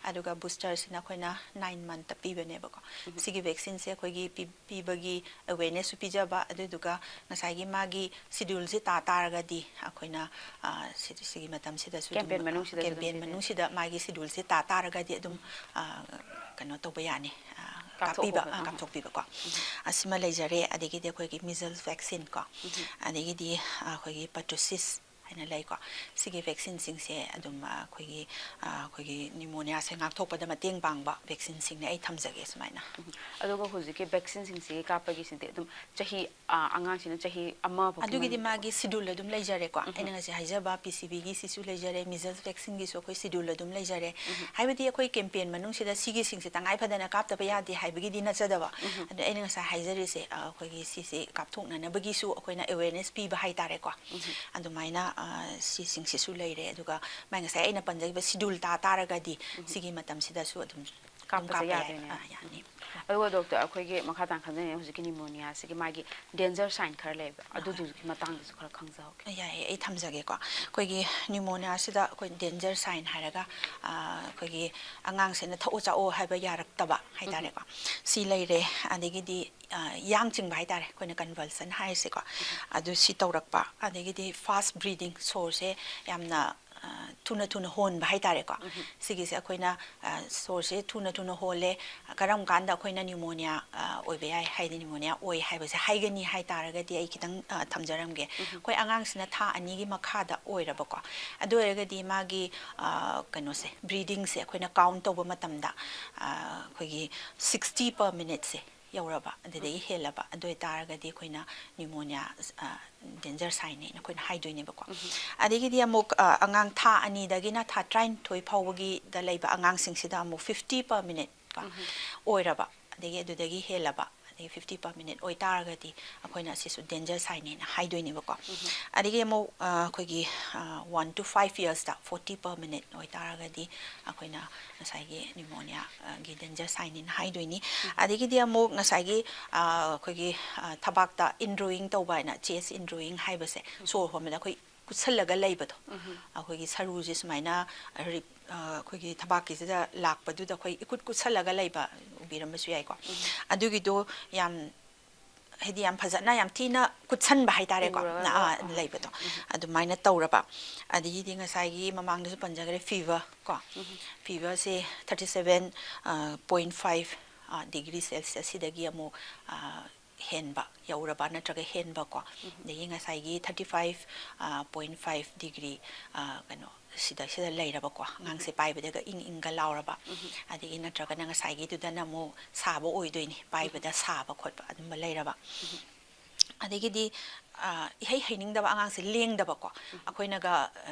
ꯑꯗꯨꯒ boosterꯁꯤꯅ ꯑꯩꯈꯣꯏꯅ nine monthꯇ ꯄꯤꯕꯅꯦꯕꯀꯣ꯫ ꯁꯤꯒꯤ vaccineꯁꯦ ꯑꯩꯈꯣꯏꯒꯤ ꯄꯤ-, ꯄꯤꯕꯒꯤ awarenessꯁꯨ ꯄꯤꯖꯕ, ꯑꯗꯨꯗꯨꯒ ꯉꯁꯥꯏꯒꯤ ꯃꯥꯒꯤ scheduleꯁꯦ ꯇꯥ ꯇꯥꯔꯒꯗꯤ ꯑꯩꯈꯣꯏꯅ, ꯑ, ꯁꯤ-, ꯁꯤꯒꯤ ꯃꯇꯝꯁꯤꯗꯁꯨ ꯑꯗꯨꯝ, Campaign ꯃꯅꯨꯡꯁꯤꯗꯁꯨ ꯑꯗꯨꯝ campaign ꯄꯤꯕꯤꯕ꯫ ꯃꯅꯨꯡꯁꯤꯗ ꯃꯥꯒꯤ scheduleꯁꯦ ꯇꯥ ꯇꯥꯔꯒꯗꯤ ꯑꯗꯨꯝ, ꯑ, ꯀꯩꯅꯣ ꯇꯧꯕ ꯌꯥꯅꯤ, ꯑ, ꯀꯥꯞꯄꯤꯕ, ꯀꯥꯞꯊꯣꯛꯄ, ꯑ, ꯑꯥ꯫ ꯀꯥꯞꯊꯣꯛꯄꯤꯕꯀꯣ꯫ ꯎꯝ꯫ ꯑꯁꯤꯃ ꯂꯩꯖꯔꯦ, ꯑꯗꯒꯤꯗꯤ ꯑꯩꯈꯣꯏꯒꯤ measles vaccine ꯀꯣ, ꯎꯝ꯫ ꯑꯗꯒꯤꯗꯤ, ꯑ, ꯑꯩꯈꯣꯏꯒꯤ pertussis ꯍꯥꯏꯅ ꯂꯩꯀꯣ꯫ ꯁꯤꯒꯤ vaccineꯁꯤꯡꯁꯦ ꯑꯗꯨꯝ, ꯑ, ꯑꯩꯈꯣꯏꯒꯤ, ꯑ, ꯑꯩꯈꯣꯏꯒꯤ pneumoniaꯁꯦ ꯉꯥꯛꯊꯣꯛꯄꯗ ꯃꯇꯦꯡ ꯄꯥꯡꯕ vaccineꯁꯤꯡꯅꯦ ꯑꯩ ꯊꯝꯖꯒꯦ ꯁꯨꯃꯥꯏꯅ꯫ ꯎꯝ꯫ ꯑꯗꯨꯒ ꯍꯧꯖꯤꯛꯀꯤ vaccineꯁꯤꯡꯁꯤꯒꯤ ꯀꯥꯞꯄꯒꯤꯁꯤꯗꯤ ꯑꯗꯨꯝ ꯆꯍꯤ, ꯑ, ꯑꯉꯥꯡꯁꯤꯅ ꯆꯍꯤ ꯑꯃ ꯐꯥꯎꯒꯤ ꯑꯗꯨꯒꯤꯗꯤ ꯃꯅꯨꯡꯗ ꯃꯥꯒꯤ schedule ꯑꯗꯨꯝ ꯂꯩꯖꯔꯦꯀꯣ꯫ ꯎꯝ꯫ ꯑꯩꯅ ꯉꯁꯥꯏ ꯍꯥꯏꯖꯕ P C Vꯒꯤ ꯁꯤꯁꯨ ꯂꯩꯖꯔꯦ, measles vaccineꯒꯤꯁꯨ ꯑꯩꯈꯣꯏ schedule ꯑꯗꯨꯝ ꯂꯩꯖꯔꯦ꯫ ꯎꯝ꯫ ꯍꯥꯏꯕꯗꯤ ꯑꯩꯈꯣꯏ campaign ꯃꯅꯨꯡꯁꯤꯗ ꯁꯤꯒꯤꯁꯤꯡꯁꯦ ꯇꯉꯥꯏ ꯐꯗꯅ ꯀꯥꯞꯇꯕ ꯌꯥꯗꯦ ꯍꯥꯏꯕꯒꯤꯗꯤ ꯅꯠꯆꯗꯕ꯫ ꯎꯝ꯫ ꯑꯗꯣ ꯑꯩꯅ ꯉꯁꯥꯏ ꯍꯥꯏꯖꯔꯤꯁꯦ, ꯑ, ꯑꯩꯈꯣꯏꯒꯤ ꯁꯤꯁꯦ ꯀꯥꯞꯊꯣꯛꯅꯅꯕꯒꯤꯁꯨ ꯑꯩꯈꯣꯏꯅ awareness ꯄꯤꯕ ꯍꯥꯏꯇꯥꯔꯦꯀꯣ꯫ ꯎꯝ꯫ ꯑꯗꯨꯃꯥꯏꯅ, ꯑ, ꯁꯤꯁꯤꯡꯁꯤꯁꯨ ꯂꯩꯔꯦ꯫ ꯑꯗꯨꯒ ꯃꯥꯏ ꯉꯁꯥꯏ ꯑꯩꯅ ꯄꯟꯖꯈꯤꯕ schedule ꯇꯥ ꯇꯥꯔꯒꯗꯤ ꯎꯝ꯫ ꯁꯤꯒꯤ ꯃꯇꯝꯁꯤꯗ ꯁꯤꯗꯁꯨ ꯑꯗꯨꯝ, ꯑꯗꯨꯝ ꯀꯥꯞꯄꯁꯦ ꯀꯥꯞꯄ ꯌꯥꯏ꯫ ꯌꯥꯗꯣꯏꯅꯦ꯫ ꯑꯥ, ꯌꯥꯅꯤ꯫ ꯎꯝ꯫ ꯑꯗꯨꯒ ꯗꯣꯛꯇꯔ, ꯑꯩꯈꯣꯏꯒꯤ ꯃꯈꯥ ꯇꯥꯅ ꯈꯪꯖꯅꯤꯡꯉꯤ, ꯍꯧꯖꯤꯛꯀꯤ pneumoniaꯁꯤꯒꯤ ꯃꯥꯒꯤ danger sign ꯈꯔ ꯂꯩꯕ, ꯑꯥ, ꯑꯗꯨꯗꯨꯒꯤ ꯃꯇꯥꯡꯗꯁꯨ ꯈꯔ ꯈꯪꯖꯍꯧꯒꯦ꯫ ꯌꯥꯏꯌꯦ, ꯑꯩ ꯊꯝꯖꯒꯦꯀꯣ꯫ ꯑꯩꯈꯣꯏꯒꯤ pneumoniaꯁꯤꯗ ꯑꯩꯈꯣꯏ danger sign ꯍꯥꯏꯔꯒ, ꯑꯥ, ꯑꯩꯈꯣꯏꯒꯤ ꯑꯉꯥꯡꯁꯤꯅ ꯊꯛꯑꯣ ꯆꯥꯑꯣ ꯍꯥꯏꯕ ꯌꯥꯔꯛꯇꯕ ꯍꯥꯏꯇꯥꯔꯦꯀꯣ꯫ ꯎꯝ꯫ ꯁꯤ ꯂꯩꯔꯦ꯫ ꯑꯗꯒꯤꯗꯤ, ꯑꯥ, ꯌꯥꯡ ꯆꯤꯡꯕ ꯍꯥꯏꯇꯥꯔꯦ, ꯑꯩꯈꯣꯏꯅ convulsion ꯍꯥꯏꯔꯤꯁꯦꯀꯣ꯫ ꯎꯝ꯫ ꯑꯗꯨ ꯁꯤ ꯇꯧꯔꯛꯄ꯫ ꯑꯗꯒꯤꯗꯤ fast breathing, ꯁꯣꯔꯁꯦ ꯌꯥꯝꯅ, ꯑ, ꯊꯨꯅ ꯊꯨꯅ ꯍꯣꯟꯕ ꯍꯥꯏꯇꯥꯔꯦꯀꯣ꯫ ꯎꯝ꯫ ꯁꯤꯒꯤꯁꯦ ꯑꯩꯈꯣꯏꯅ, ꯑ, ꯁꯣꯔꯁꯦ ꯊꯨꯅ ꯊꯨꯅ ꯍꯣꯜꯂꯦ, ꯀꯔꯝ ꯀꯥꯟꯗ ꯑꯩꯈꯣꯏꯅ pneumonia, ꯑ, ꯑꯣꯏꯕ ꯌꯥꯏ, ꯍꯥꯏꯗꯤ pneumonia ꯑꯣꯏ ꯍꯥꯏꯕꯁꯦ ꯍꯥꯏꯒꯅꯤ ꯍꯥꯏ ꯇꯥꯔꯒꯗꯤ ꯑꯩ ꯈꯤꯇꯪ, ꯑ, ꯊꯝꯖꯔꯝꯒꯦ꯫ ꯎꯝ꯫ ꯑꯩꯈꯣꯏ ꯑꯉꯥꯡꯁꯤꯅ ꯊꯥ ꯑꯅꯤꯒꯤ ꯃꯈꯥꯗ ꯑꯣꯏꯔꯕꯀꯣ, ꯑꯗꯨ ꯑꯣꯏꯔꯒꯗꯤ ꯃꯥꯒꯤ, ꯑ, ꯀꯩꯅꯣꯁꯦ, breathingꯁꯦ ꯑꯩꯈꯣꯏꯅ count ꯇꯧꯕ ꯃꯇꯝꯗ, ꯑ, ꯑꯩꯈꯣꯏꯒꯤ sixty per minuteꯁꯦ ꯌꯧꯔꯕ, ꯑꯗꯨꯗꯒꯤ ꯎꯝ꯫ ꯍꯦꯜꯂꯕ, ꯑꯗꯨ ꯑꯣꯏꯇꯥꯔꯒꯗꯤ ꯑꯩꯈꯣꯏꯅ pneumonia, ꯑ, danger signꯅꯦꯅ ꯑꯩꯈꯣꯏꯅ ꯍꯥꯏꯗꯣꯏꯅꯦꯕꯀꯣ꯫ ꯎꯝ꯫ ꯑꯗꯒꯤꯗꯤ ꯑꯃꯨꯛ, ꯑ, ꯑꯉꯥꯡ ꯊꯥ ꯑꯅꯤꯗꯒꯤꯅ ꯊꯥ ꯇꯔꯥꯅꯤꯊꯣꯏ ꯐꯥꯎꯕꯒꯤꯗ ꯂꯩꯕ ꯑꯉꯥꯡꯁꯤꯡꯁꯤꯗ ꯑꯃꯨꯛ fifty per minute ꯀꯣ ꯎꯝ꯫ ꯑꯣꯏꯔꯕ, ꯑꯗꯒꯤ ꯑꯗꯨꯗꯒꯤ ꯍꯦꯜꯂꯕ, ꯑꯗꯒꯤ fifty per minute ꯑꯣꯏꯇꯥꯔꯒꯗꯤ ꯑꯩꯈꯣꯏꯅ ꯑꯁꯤꯁꯨ danger signꯅꯦꯅ ꯍꯥꯏꯗꯣꯏꯅꯦꯕꯀꯣ꯫ ꯎꯝ꯫ ꯑꯗꯒꯤ ꯑꯃꯨꯛ, ꯑ, ꯑꯩꯈꯣꯏꯒꯤ, ꯑ, one to five yearsꯇ forty per minute ꯑꯣꯏꯇꯥꯔꯒꯗꯤ ꯑꯩꯈꯣꯏꯅ ꯉꯁꯥꯏꯒꯤ pneumonia, ꯑ, ꯒꯤ danger signꯅꯦꯅ ꯍꯥꯏꯗꯣꯏꯅꯤ꯫ ꯎꯝ꯫ ꯑꯗꯒꯤꯗꯤ ꯑꯃꯨꯛ ꯉꯁꯥꯏꯒꯤ, ꯑ, ꯑꯩꯈꯣꯏꯒꯤ, ꯑ, ꯊꯕꯥꯛꯇ indrawing ꯇꯧꯕ ꯍꯥꯏꯅ, chest indrawing ꯍꯥꯏꯕꯁꯦ, ꯎꯝ꯫ ꯁꯣꯔ ꯍꯣꯟꯕꯗ ꯑꯩꯈꯣꯏ ꯀꯨꯠꯁꯜꯂꯒ ꯂꯩꯕꯗꯣ, ꯎꯝ꯫ ꯑꯩꯈꯣꯏꯒꯤ ꯁꯔꯨꯁꯦ ꯁꯨꯃꯥꯏꯅ ꯔꯤ-, ꯑ, ꯑꯩꯈꯣꯏꯒꯤ ꯊꯕꯥꯛꯀꯤꯁꯤꯗ ꯂꯥꯛꯄꯗꯨꯗ ꯑꯩꯈꯣꯏ ꯏꯀꯨꯠ ꯀꯨꯠꯁꯜꯂꯒ ꯂꯩꯕ ꯎꯕꯤꯔꯝꯕꯁꯨ ꯌꯥꯏꯀꯣ꯫ ꯎꯝ꯫ ꯑꯗꯨꯒꯤꯗꯣ ꯌꯥꯝ, ꯍꯥꯏꯗꯤ ꯌꯥꯝ ꯐꯖꯅ, ꯌꯥꯝ ꯊꯤꯅ ꯀꯨꯠꯁꯟꯕ ꯍꯥꯏꯇꯥꯔꯦꯀꯣ꯫ ꯎꯔꯒ, ꯑꯥ, ꯑꯥ꯫ ꯂꯩꯕꯗꯣ꯫ ꯎꯝ꯫ ꯑꯗꯨꯃꯥꯏꯅ ꯇꯧꯔꯕ꯫ ꯑꯗꯒꯤꯗꯤ ꯉꯁꯥꯏꯒꯤ ꯃꯃꯥꯡꯗꯁꯨ ꯄꯟꯖꯈ꯭ꯔꯦ, fever ꯀꯣ꯫ ꯎꯝ꯫ Feverꯁꯦ thirty seven, ꯑ, point five ꯗꯤꯒ꯭ꯔꯤ ꯁꯦꯜꯁꯤꯌꯁ ꯁꯤꯗꯒꯤ ꯑꯃꯨꯛ ꯍꯦꯟꯕ ꯌꯧꯔꯕ ꯅꯠꯇ꯭ꯔꯒ ꯍꯦꯟꯕꯀꯣ, ꯑꯗꯒꯤ ꯉꯁꯥꯏꯒꯤ thirty five point five degree ꯀꯩꯅꯣ ꯁꯤꯗ ꯁꯤꯗ ꯂꯩꯔꯕꯀꯣ, ꯑꯉꯥꯡꯁꯦ ꯄꯥꯏꯕꯗꯒ ꯏꯪ ꯏꯪꯒ ꯂꯥꯎꯔꯕ, ꯑꯗꯒꯤ ꯅꯠꯇ꯭ꯔꯒꯅ ꯉꯁꯥꯏꯒꯤꯗꯨꯗꯅ ꯑꯃꯨꯛ ꯁꯥꯕ ꯑꯣꯏꯗꯣꯏꯅꯤ, ꯄꯥꯏꯕꯗ ꯁꯥꯕ ꯈꯣꯠꯄ ꯑꯗꯨꯝꯕ ꯂꯩꯔꯕ꯫ ꯑꯗꯒꯤꯗꯤ ꯏꯍꯩ ꯍꯩꯅꯤꯡꯗꯕ ꯑꯉꯥꯡꯁꯦ ꯂꯦꯡꯗꯕꯀꯣ, ꯑꯩꯈꯣꯏꯅꯒ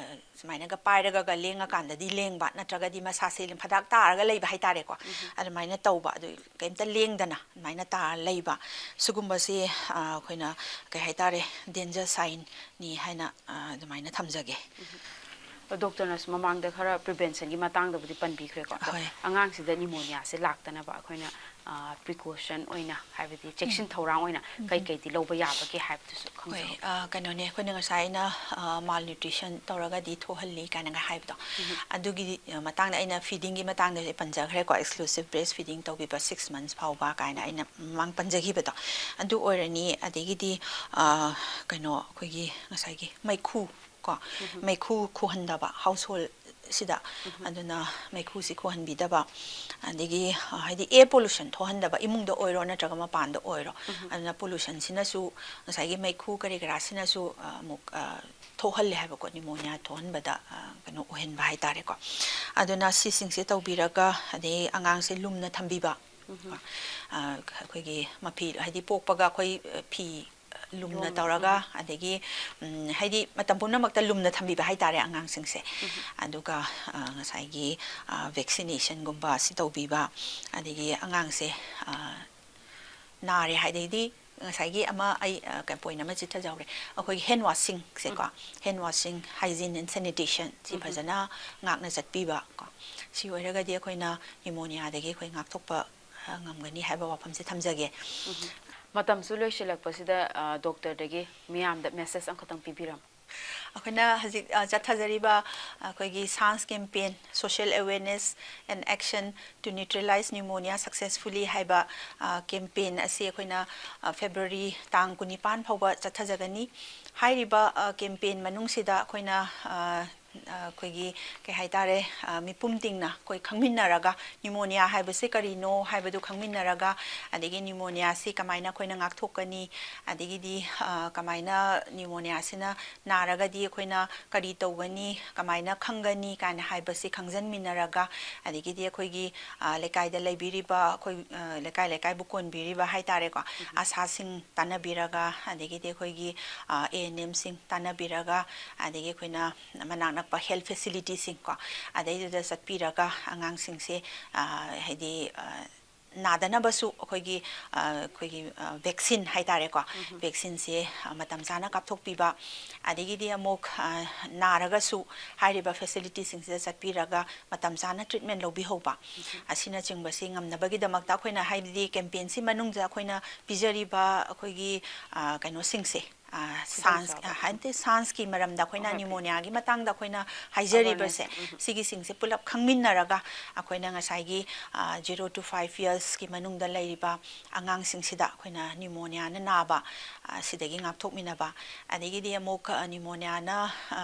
ꯁꯨꯃꯥꯏꯅꯒ ꯄꯥꯏꯔꯒ ꯂꯦꯡꯉꯀꯥꯟꯗꯗꯤ ꯂꯦꯡꯕ, ꯅꯠꯇ꯭ꯔꯒꯗꯤ ꯃꯁꯥꯁꯦ ꯐꯗꯥꯛ ꯇꯥꯔꯒ ꯂꯩꯕ ꯍꯥꯏꯇꯥꯔꯦꯀꯣ, ꯑꯗꯨꯃꯥꯏꯅ ꯇꯧꯕ, ꯑꯗꯨ ꯀꯩꯝꯇ ꯂꯦꯡꯗꯅ ꯑꯗꯨꯃꯥꯏꯅ ꯇꯥꯔ ꯂꯩꯕ, ꯁꯤꯒꯨꯝꯕꯁꯤ ꯑꯩꯈꯣꯏꯅ ꯀꯩ ꯍꯥꯏꯇꯥꯔꯦ, ꯗꯦꯟꯖꯔ ꯁꯥꯏꯟꯅꯤ ꯍꯥꯏꯅ ꯑꯗꯨꯃꯥꯏꯅ ꯊꯝꯖꯒꯦ꯫ ꯗꯣꯛꯇꯔꯅꯁꯨ ꯃꯃꯥꯡꯗ ꯈꯔ ꯄ꯭ꯔꯤꯚꯦꯟꯁꯟꯒꯤ ꯃꯇꯥꯡꯗꯕꯨꯗꯤ ꯄꯟꯕꯤꯈ꯭ꯔꯦꯀꯣ, ꯑꯗꯣ ꯍꯣꯏ꯫ ꯑꯉꯥꯡꯁꯤꯗ ꯅꯤꯃꯣꯅꯤꯌꯥꯁꯦ ꯂꯥꯛꯇꯅꯕ ꯑꯩꯈꯣꯏꯅ ꯄ꯭ꯔꯤꯀꯣꯁꯟ ꯑꯣꯏꯅ, ꯍꯥꯏꯕꯗꯤ ꯆꯦꯛꯁꯤꯟ ꯊꯧꯔꯥꯡ ꯑꯣꯏꯅ ꯀꯩ ꯀꯩꯗꯤ ꯂꯧꯕ ꯌꯥꯕꯒꯦ ꯍꯥꯏꯕꯗꯨꯁꯨ ꯍꯣꯏ꯫ ꯈꯪꯖꯕ꯫ ꯑ, ꯀꯩꯅꯣꯅꯦ, ꯑꯩꯈꯣꯏꯅ ꯉꯁꯥꯏ ꯑꯩꯅ ꯃꯥꯜ ꯅ꯭ꯌꯨꯇ꯭ꯔꯤꯁꯟ ꯇꯧꯔꯒꯗꯤ ꯊꯣꯛꯍꯜꯂꯤ ꯀꯥꯏꯅꯒ ꯍꯥꯏꯕꯗꯣ, ꯑꯗꯨꯒꯤ ꯃꯇꯥꯡꯗ ꯑꯩꯅ ꯐꯤꯗꯤꯡꯒꯤ ꯃꯇꯥꯡꯗ ꯑꯩ ꯄꯟꯖꯈ꯭ꯔꯦꯀꯣ, ꯑꯦꯛꯁꯀ꯭ꯂꯨꯁꯤꯞ ꯕ꯭ꯔꯦꯁ ꯐꯤꯗꯤꯡ ꯇꯧꯕꯤꯕ ꯁꯤꯛꯁ ꯃꯟꯁ ꯐꯥꯎꯕ ꯀꯥꯏꯅ ꯑꯩꯅ ꯃꯃꯥꯡ ꯄꯟꯖꯈꯤꯕꯗꯣ, ꯑꯗꯨ ꯑꯣꯏꯔꯅꯤ꯫ ꯑꯗꯒꯤꯗꯤ ꯀꯩꯅꯣ, ꯑꯩꯈꯣꯏꯒꯤ ꯉꯁꯥꯏꯒꯤ ꯃꯩꯈꯨ ꯀꯣ, ꯃꯩꯈꯨ ꯈꯨꯍꯟꯗꯕ ꯍꯥꯎꯁꯍꯣꯜ ꯁꯤꯗ, ꯑꯗꯨꯅ ꯃꯩꯈꯨꯁꯤ ꯈꯨꯍꯟꯕꯤꯗꯕ, ꯑꯗꯒꯤ ꯍꯥꯏꯗꯤ ꯑꯦꯌꯔ ꯄꯣꯂꯨꯁꯟ ꯊꯣꯛꯍꯟꯗꯕ, ꯏꯃꯨꯡꯗ ꯑꯣꯏꯔꯣ ꯅꯠꯇ꯭ꯔꯒ ꯃꯄꯥꯟꯗ ꯑꯣꯏꯔꯣ, ꯑꯗꯨꯅ ꯄꯣꯂꯨꯁꯟꯁꯤꯅꯁꯨ ꯉꯁꯥꯏꯒꯤ ꯃꯩꯈꯨ ꯀꯔꯤ ꯀꯔꯥꯁꯤꯅꯁꯨ ꯑꯃꯨꯛ ꯊꯣꯛꯍꯜꯂꯦ ꯍꯥꯏꯕꯀꯣ, ꯅꯤꯃꯣꯅꯤꯌꯥ ꯊꯣꯛꯍꯟꯕꯗ ꯀꯩꯅꯣ ꯑꯣꯏꯍꯟꯕ ꯍꯥꯏꯇꯥꯔꯦꯀꯣ꯫ ꯑꯗꯨꯅ ꯁꯤꯁꯤꯡꯁꯦ ꯇꯧꯕꯤꯔꯒ, ꯑꯗꯩ ꯑꯉꯥꯡꯁꯦ ꯂꯨꯝꯅ ꯊꯝꯕꯤꯕ, ꯑꯩꯈꯣꯏꯒꯤ ꯃꯐꯤ, ꯍꯥꯏꯗꯤ ꯄꯣꯛꯄꯒ ꯑꯩꯈꯣꯏ ꯐꯤ ꯂꯨꯝꯅ ꯇꯧꯔꯒ, ꯑꯗꯒꯤ ꯍꯥꯏꯗꯤ ꯃꯇꯝ ꯄꯨꯝꯅꯃꯛꯇ ꯂꯨꯝꯅ ꯊꯝꯕꯤꯕ ꯍꯥꯏꯇꯥꯔꯦ ꯑꯉꯥꯡꯁꯤꯡꯁꯦ꯫ ꯑꯗꯨꯒ ꯉꯁꯥꯏꯒꯤ ꯚꯦꯛꯁꯤꯅꯦꯁꯟꯒꯨꯝꯕ ꯁꯤ ꯇꯧꯕꯤꯕ, ꯑꯗꯒꯤ ꯑꯉꯥꯡꯁꯦ ꯅꯥꯔꯦ ꯍꯥꯏꯗꯩꯗꯤ, ꯉꯁꯥꯏꯒꯤ ꯑꯃ ꯑꯩ ꯄꯣꯏꯟ ꯑꯃ ꯆꯤꯠꯊꯖꯍꯧꯔꯦ, ꯑꯩꯈꯣꯏꯒꯤ ꯍꯦꯟ ꯋꯥꯁꯤꯡꯁꯦꯀꯣ, ꯍꯦꯟ ꯋꯥꯁꯤꯡ, ꯍꯥꯏꯖꯤꯟ ꯑꯦꯟ ꯁꯦꯅꯤꯇꯦꯁꯟ ꯁꯤ ꯐꯖꯅ ꯉꯥꯛꯅ ꯆꯠꯄꯤꯕ ꯀꯣ, ꯁꯤ ꯑꯣꯏꯔꯒꯗꯤ ꯑꯩꯈꯣꯏꯅ ꯅꯤꯃꯣꯅꯤꯌꯥꯗꯒꯤ ꯑꯩꯈꯣꯏ ꯉꯥꯛꯊꯣꯛꯄ ꯉꯝꯒꯅꯤ ꯍꯥꯏꯕ ꯋꯥꯐꯝꯁꯦ ꯊꯝꯖꯒꯦ꯫ ꯃꯇꯝꯁꯨ ꯂꯣꯏꯁꯤꯜꯂꯛꯄꯁꯤꯗ ꯗꯣꯛꯇꯔꯗꯒꯤ ꯃꯤꯌꯥꯝꯗ ꯃꯦꯁꯦꯖ ꯑꯃꯈꯛꯇꯪ ꯄꯤꯕꯤꯔꯝꯃꯨ꯫ ꯑꯩꯈꯣꯏꯅ ꯍꯧꯖꯤꯛ ꯆꯠꯊꯖꯔꯤꯕ ꯑꯩꯈꯣꯏꯒꯤ chance campaign, Social Awareness and Action to Neutralize Pneumonia Successfully ꯍꯥꯏꯕ ꯀꯦꯝꯄꯦꯟ ꯑꯁꯤ ꯑꯩꯈꯣꯏꯅ ꯐꯦꯕ꯭ꯔꯨꯋꯥꯔꯤ ꯇꯥꯡ ꯀꯨꯟꯅꯤꯄꯥꯟ ꯐꯥꯎꯕ ꯆꯠꯊꯖꯒꯅꯤ꯫ ꯍꯥꯏꯔꯤꯕ ꯀꯦꯝꯄꯦꯟ ꯃꯅꯨꯡꯁꯤꯗ ꯑꯩꯈꯣꯏꯅ ꯑ, ꯑꯩꯈꯣꯏꯒꯤ ꯀꯩ ꯍꯥꯏꯇꯥꯔꯦ, ꯑ, ꯃꯤꯄꯨꯝ ꯇꯤꯡꯅ ꯑꯩꯈꯣꯏ ꯈꯪꯃꯤꯟꯅꯔꯒ, ꯅ꯭ꯌꯨꯃꯣꯅꯤꯌꯥ ꯍꯥꯏꯕꯁꯤ ꯀꯔꯤꯅꯣ ꯍꯥꯏꯕꯗꯨ ꯈꯪꯃꯤꯟꯅꯔꯒ, ꯑꯗꯒꯤ ꯅ꯭ꯌꯨꯃꯣꯅꯤꯌꯥꯁꯤ ꯀꯃꯥꯏꯅ ꯑꯩꯈꯣꯏꯅ ꯉꯥꯛꯊꯣꯛꯀꯅꯤ, ꯑꯗꯒꯤꯗꯤ, ꯑ, ꯀꯃꯥꯏꯅ ꯅ꯭ꯌꯨꯃꯣꯅꯤꯌꯥꯁꯤꯅ ꯅꯥꯔꯒꯗꯤ ꯑꯩꯈꯣꯏꯅ ꯀꯔꯤ ꯇꯧꯒꯅꯤ, ꯀꯃꯥꯏꯅ ꯈꯪꯒꯅꯤ ꯀꯥꯏꯅ ꯍꯥꯏꯕꯁꯤ ꯈꯪꯖꯟꯃꯤꯟꯅꯔꯒ, ꯑꯗꯒꯤꯗꯤ ꯑꯩꯈꯣꯏꯒꯤ, ꯑ, ꯂꯩꯀꯥꯏꯗ ꯂꯩꯕꯤꯔꯤꯕ ꯑꯩꯈꯣꯏ, ꯑ, ꯂꯩꯀꯥꯏ ꯂꯩꯀꯥꯏꯕꯨ ꯀꯣꯟꯕꯤꯔꯤꯕ ꯍꯥꯏ ꯇꯥꯔꯦꯀꯣ, ꯑꯥꯁꯥꯁꯤꯡ ꯇꯥꯟꯅꯕꯤꯔꯒ, ꯑꯗꯒꯤꯗꯤ ꯑꯩꯈꯣꯏꯒꯤ, ꯑ, ꯑꯦ ꯑꯦꯟ ꯑꯦꯝꯁꯤꯡ ꯇꯥꯟꯅꯕꯤꯔꯒ, ꯑꯗꯒꯤ ꯑꯩꯈꯣꯏꯅ ꯃꯅꯥꯛ ꯅꯛꯄ ꯍꯦꯜꯊ ꯐꯦꯁꯤꯂꯤꯇꯤꯁꯤꯡ ꯀꯣ, ꯑꯗꯩꯗꯨꯗ ꯆꯠꯄꯤꯔꯒ ꯑꯉꯥꯡꯁꯤꯡꯁꯦ, ꯑ, ꯍꯥꯏꯗꯤ, ꯑ, ꯅꯥꯗꯅꯕꯁꯨ ꯑꯩꯈꯣꯏꯒꯤ, ꯑ, ꯑꯩꯈꯣꯏꯒꯤ, ꯑ, ꯚꯦꯛꯁꯤꯟ ꯍꯥꯏ ꯇꯥꯔꯦꯀꯣ, ꯚꯦꯛꯁꯤꯟꯁꯦ, ꯑ, ꯃꯇꯝ ꯆꯥꯅ ꯀꯥꯞꯊꯣꯛꯄꯤꯕ, ꯑꯗꯒꯤꯗꯤ ꯑꯃꯨꯛ, ꯑ, ꯅꯥꯔꯒꯁꯨ ꯍꯥꯏꯔꯤꯕ ꯐꯦꯁꯤꯂꯤꯇꯤꯁꯤꯡꯁꯤꯗ ꯆꯠꯄꯤꯔꯒ ꯃꯇꯝ ꯆꯥꯅ ꯇ꯭ꯔꯤꯠꯃꯦꯟ ꯂꯧꯕꯤꯍꯧꯕ, ꯑꯁꯤꯅꯆꯤꯡꯕꯁꯤ ꯉꯝꯅꯕꯒꯤꯗꯃꯛꯇ ꯑꯩꯈꯣꯏꯅ, ꯍꯥꯏꯕꯗꯤ ꯀꯦꯝꯄꯦꯟꯁꯤ ꯃꯅꯨꯡꯗ ꯑꯩꯈꯣꯏꯅ ꯄꯤꯖꯔꯤꯕ ꯑꯩꯈꯣꯏꯒꯤ, ꯑ, ꯀꯩꯅꯣꯁꯤꯡꯁꯦ, ꯑ, ꯁꯥꯟꯁ, ꯈꯨꯗꯣꯡꯆꯥꯕ꯫ ꯑ, ꯍꯥꯏꯗꯤ ꯁꯥꯟꯁꯀꯤ ꯃꯔꯝꯗ ꯑꯩꯈꯣꯏꯅ ꯍꯣꯏ, ꯍꯣꯏ꯫ ꯅ꯭ꯌꯨꯃꯣꯅꯤꯌꯥꯒꯤ ꯃꯇꯥꯡꯗ ꯑꯩꯈꯣꯏꯅ ꯍꯥꯏꯖꯔꯤꯕꯁꯦ, Awareness, ꯎꯝ, ꯎꯝ꯫ ꯁꯤꯒꯤꯁꯤꯡꯁꯦ ꯄꯨꯂꯞ ꯈꯪꯃꯤꯟꯅꯔꯒ ꯑꯩꯈꯣꯏꯅ ꯉꯁꯥꯏꯒꯤ, ꯑ, zero to five yearsꯀꯤ ꯃꯅꯨꯡꯗ ꯂꯩꯔꯤꯕ ꯑꯉꯥꯡꯁꯤꯡꯁꯤꯗ ꯑꯩꯈꯣꯏꯅ ꯅ꯭ꯌꯨꯃꯣꯅꯤꯌꯥꯅ ꯅꯥꯕ, ꯑ, ꯁꯤꯗꯒꯤ ꯉꯥꯛꯊꯣꯛꯃꯤꯟꯅꯕ, ꯑꯗꯒꯤꯗꯤ ꯑꯃꯨꯛ, ꯑ, ꯅ꯭ꯌꯨꯃꯣꯅꯤꯌꯥꯅ, ꯑ,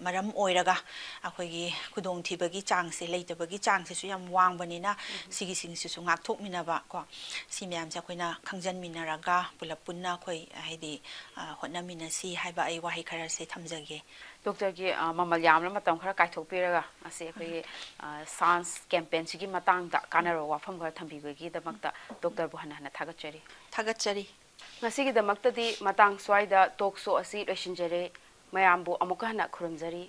ꯃꯔꯝ ꯑꯣꯏꯔꯒ ꯑꯩꯈꯣꯏꯒꯤ ꯈꯨꯗꯣꯡꯊꯤꯕꯒꯤ ꯆꯥꯡꯁꯦ, ꯂꯩꯇꯕꯒꯤ ꯆꯥꯡꯁꯤꯁꯨ ꯌꯥꯝ ꯋꯥꯡꯕꯅꯤꯅ, ꯎꯝ꯫ ꯁꯤꯒꯤꯁꯤꯡꯁꯤꯁꯨ ꯉꯥꯛꯊꯣꯛꯃꯤꯟꯅꯕ ꯀꯣ, ꯁꯤ ꯃꯌꯥꯝꯁꯦ ꯑꯩꯈꯣꯏꯅ ꯈꯪꯖꯟꯃꯤꯟꯅꯔꯒ ꯄꯨꯂꯞ ꯄꯨꯟꯅ ꯑꯩꯈꯣꯏ, ꯍꯥꯏꯗꯤ, ꯑ, ꯍꯣꯠꯅꯃꯤꯟꯅꯁꯤ ꯍꯥꯏꯕ ꯑꯩ ꯋꯥꯍꯩ ꯈꯔꯁꯦ ꯊꯝꯖꯒꯦ꯫ ꯗꯣꯛꯇꯔꯒꯤ, ꯑ, ꯃꯃꯜ ꯌꯥꯝꯂꯕ ꯃꯇꯝ ꯈꯔ ꯀꯥꯏꯊꯣꯛꯄꯤꯔꯒ ꯉꯁꯤ ꯑꯩꯈꯣꯏꯒꯤ, ꯑ, ꯁꯥꯟꯁ ꯀꯦꯝꯄꯦꯟꯁꯤꯒꯤ ꯃꯇꯥꯡꯗ ꯀꯥꯟꯅꯔꯕ ꯋꯥꯐꯝ ꯈꯔ ꯊꯝꯕꯤꯕꯒꯤꯗꯃꯛꯇ ꯗꯣꯛꯇꯔꯕꯨ ꯍꯟꯅ ꯍꯟꯅ ꯊꯥꯒꯠꯆꯔꯤ꯫ ꯊꯥꯒꯠꯆꯔꯤ꯫ ꯉꯁꯤꯒꯤꯗꯃꯛꯇꯗꯤ ꯃꯇꯥꯡ ꯁ꯭ꯋꯥꯏꯗ ꯇꯣꯛ ꯁꯣ ꯑꯁꯤ ꯂꯣꯏꯁꯤꯟꯖꯔꯦ꯫ ꯃꯌꯥꯝꯕꯨ ꯑꯃꯨꯛꯀ ꯍꯟꯅ ꯈꯨꯔꯨꯝꯖꯔꯤ꯫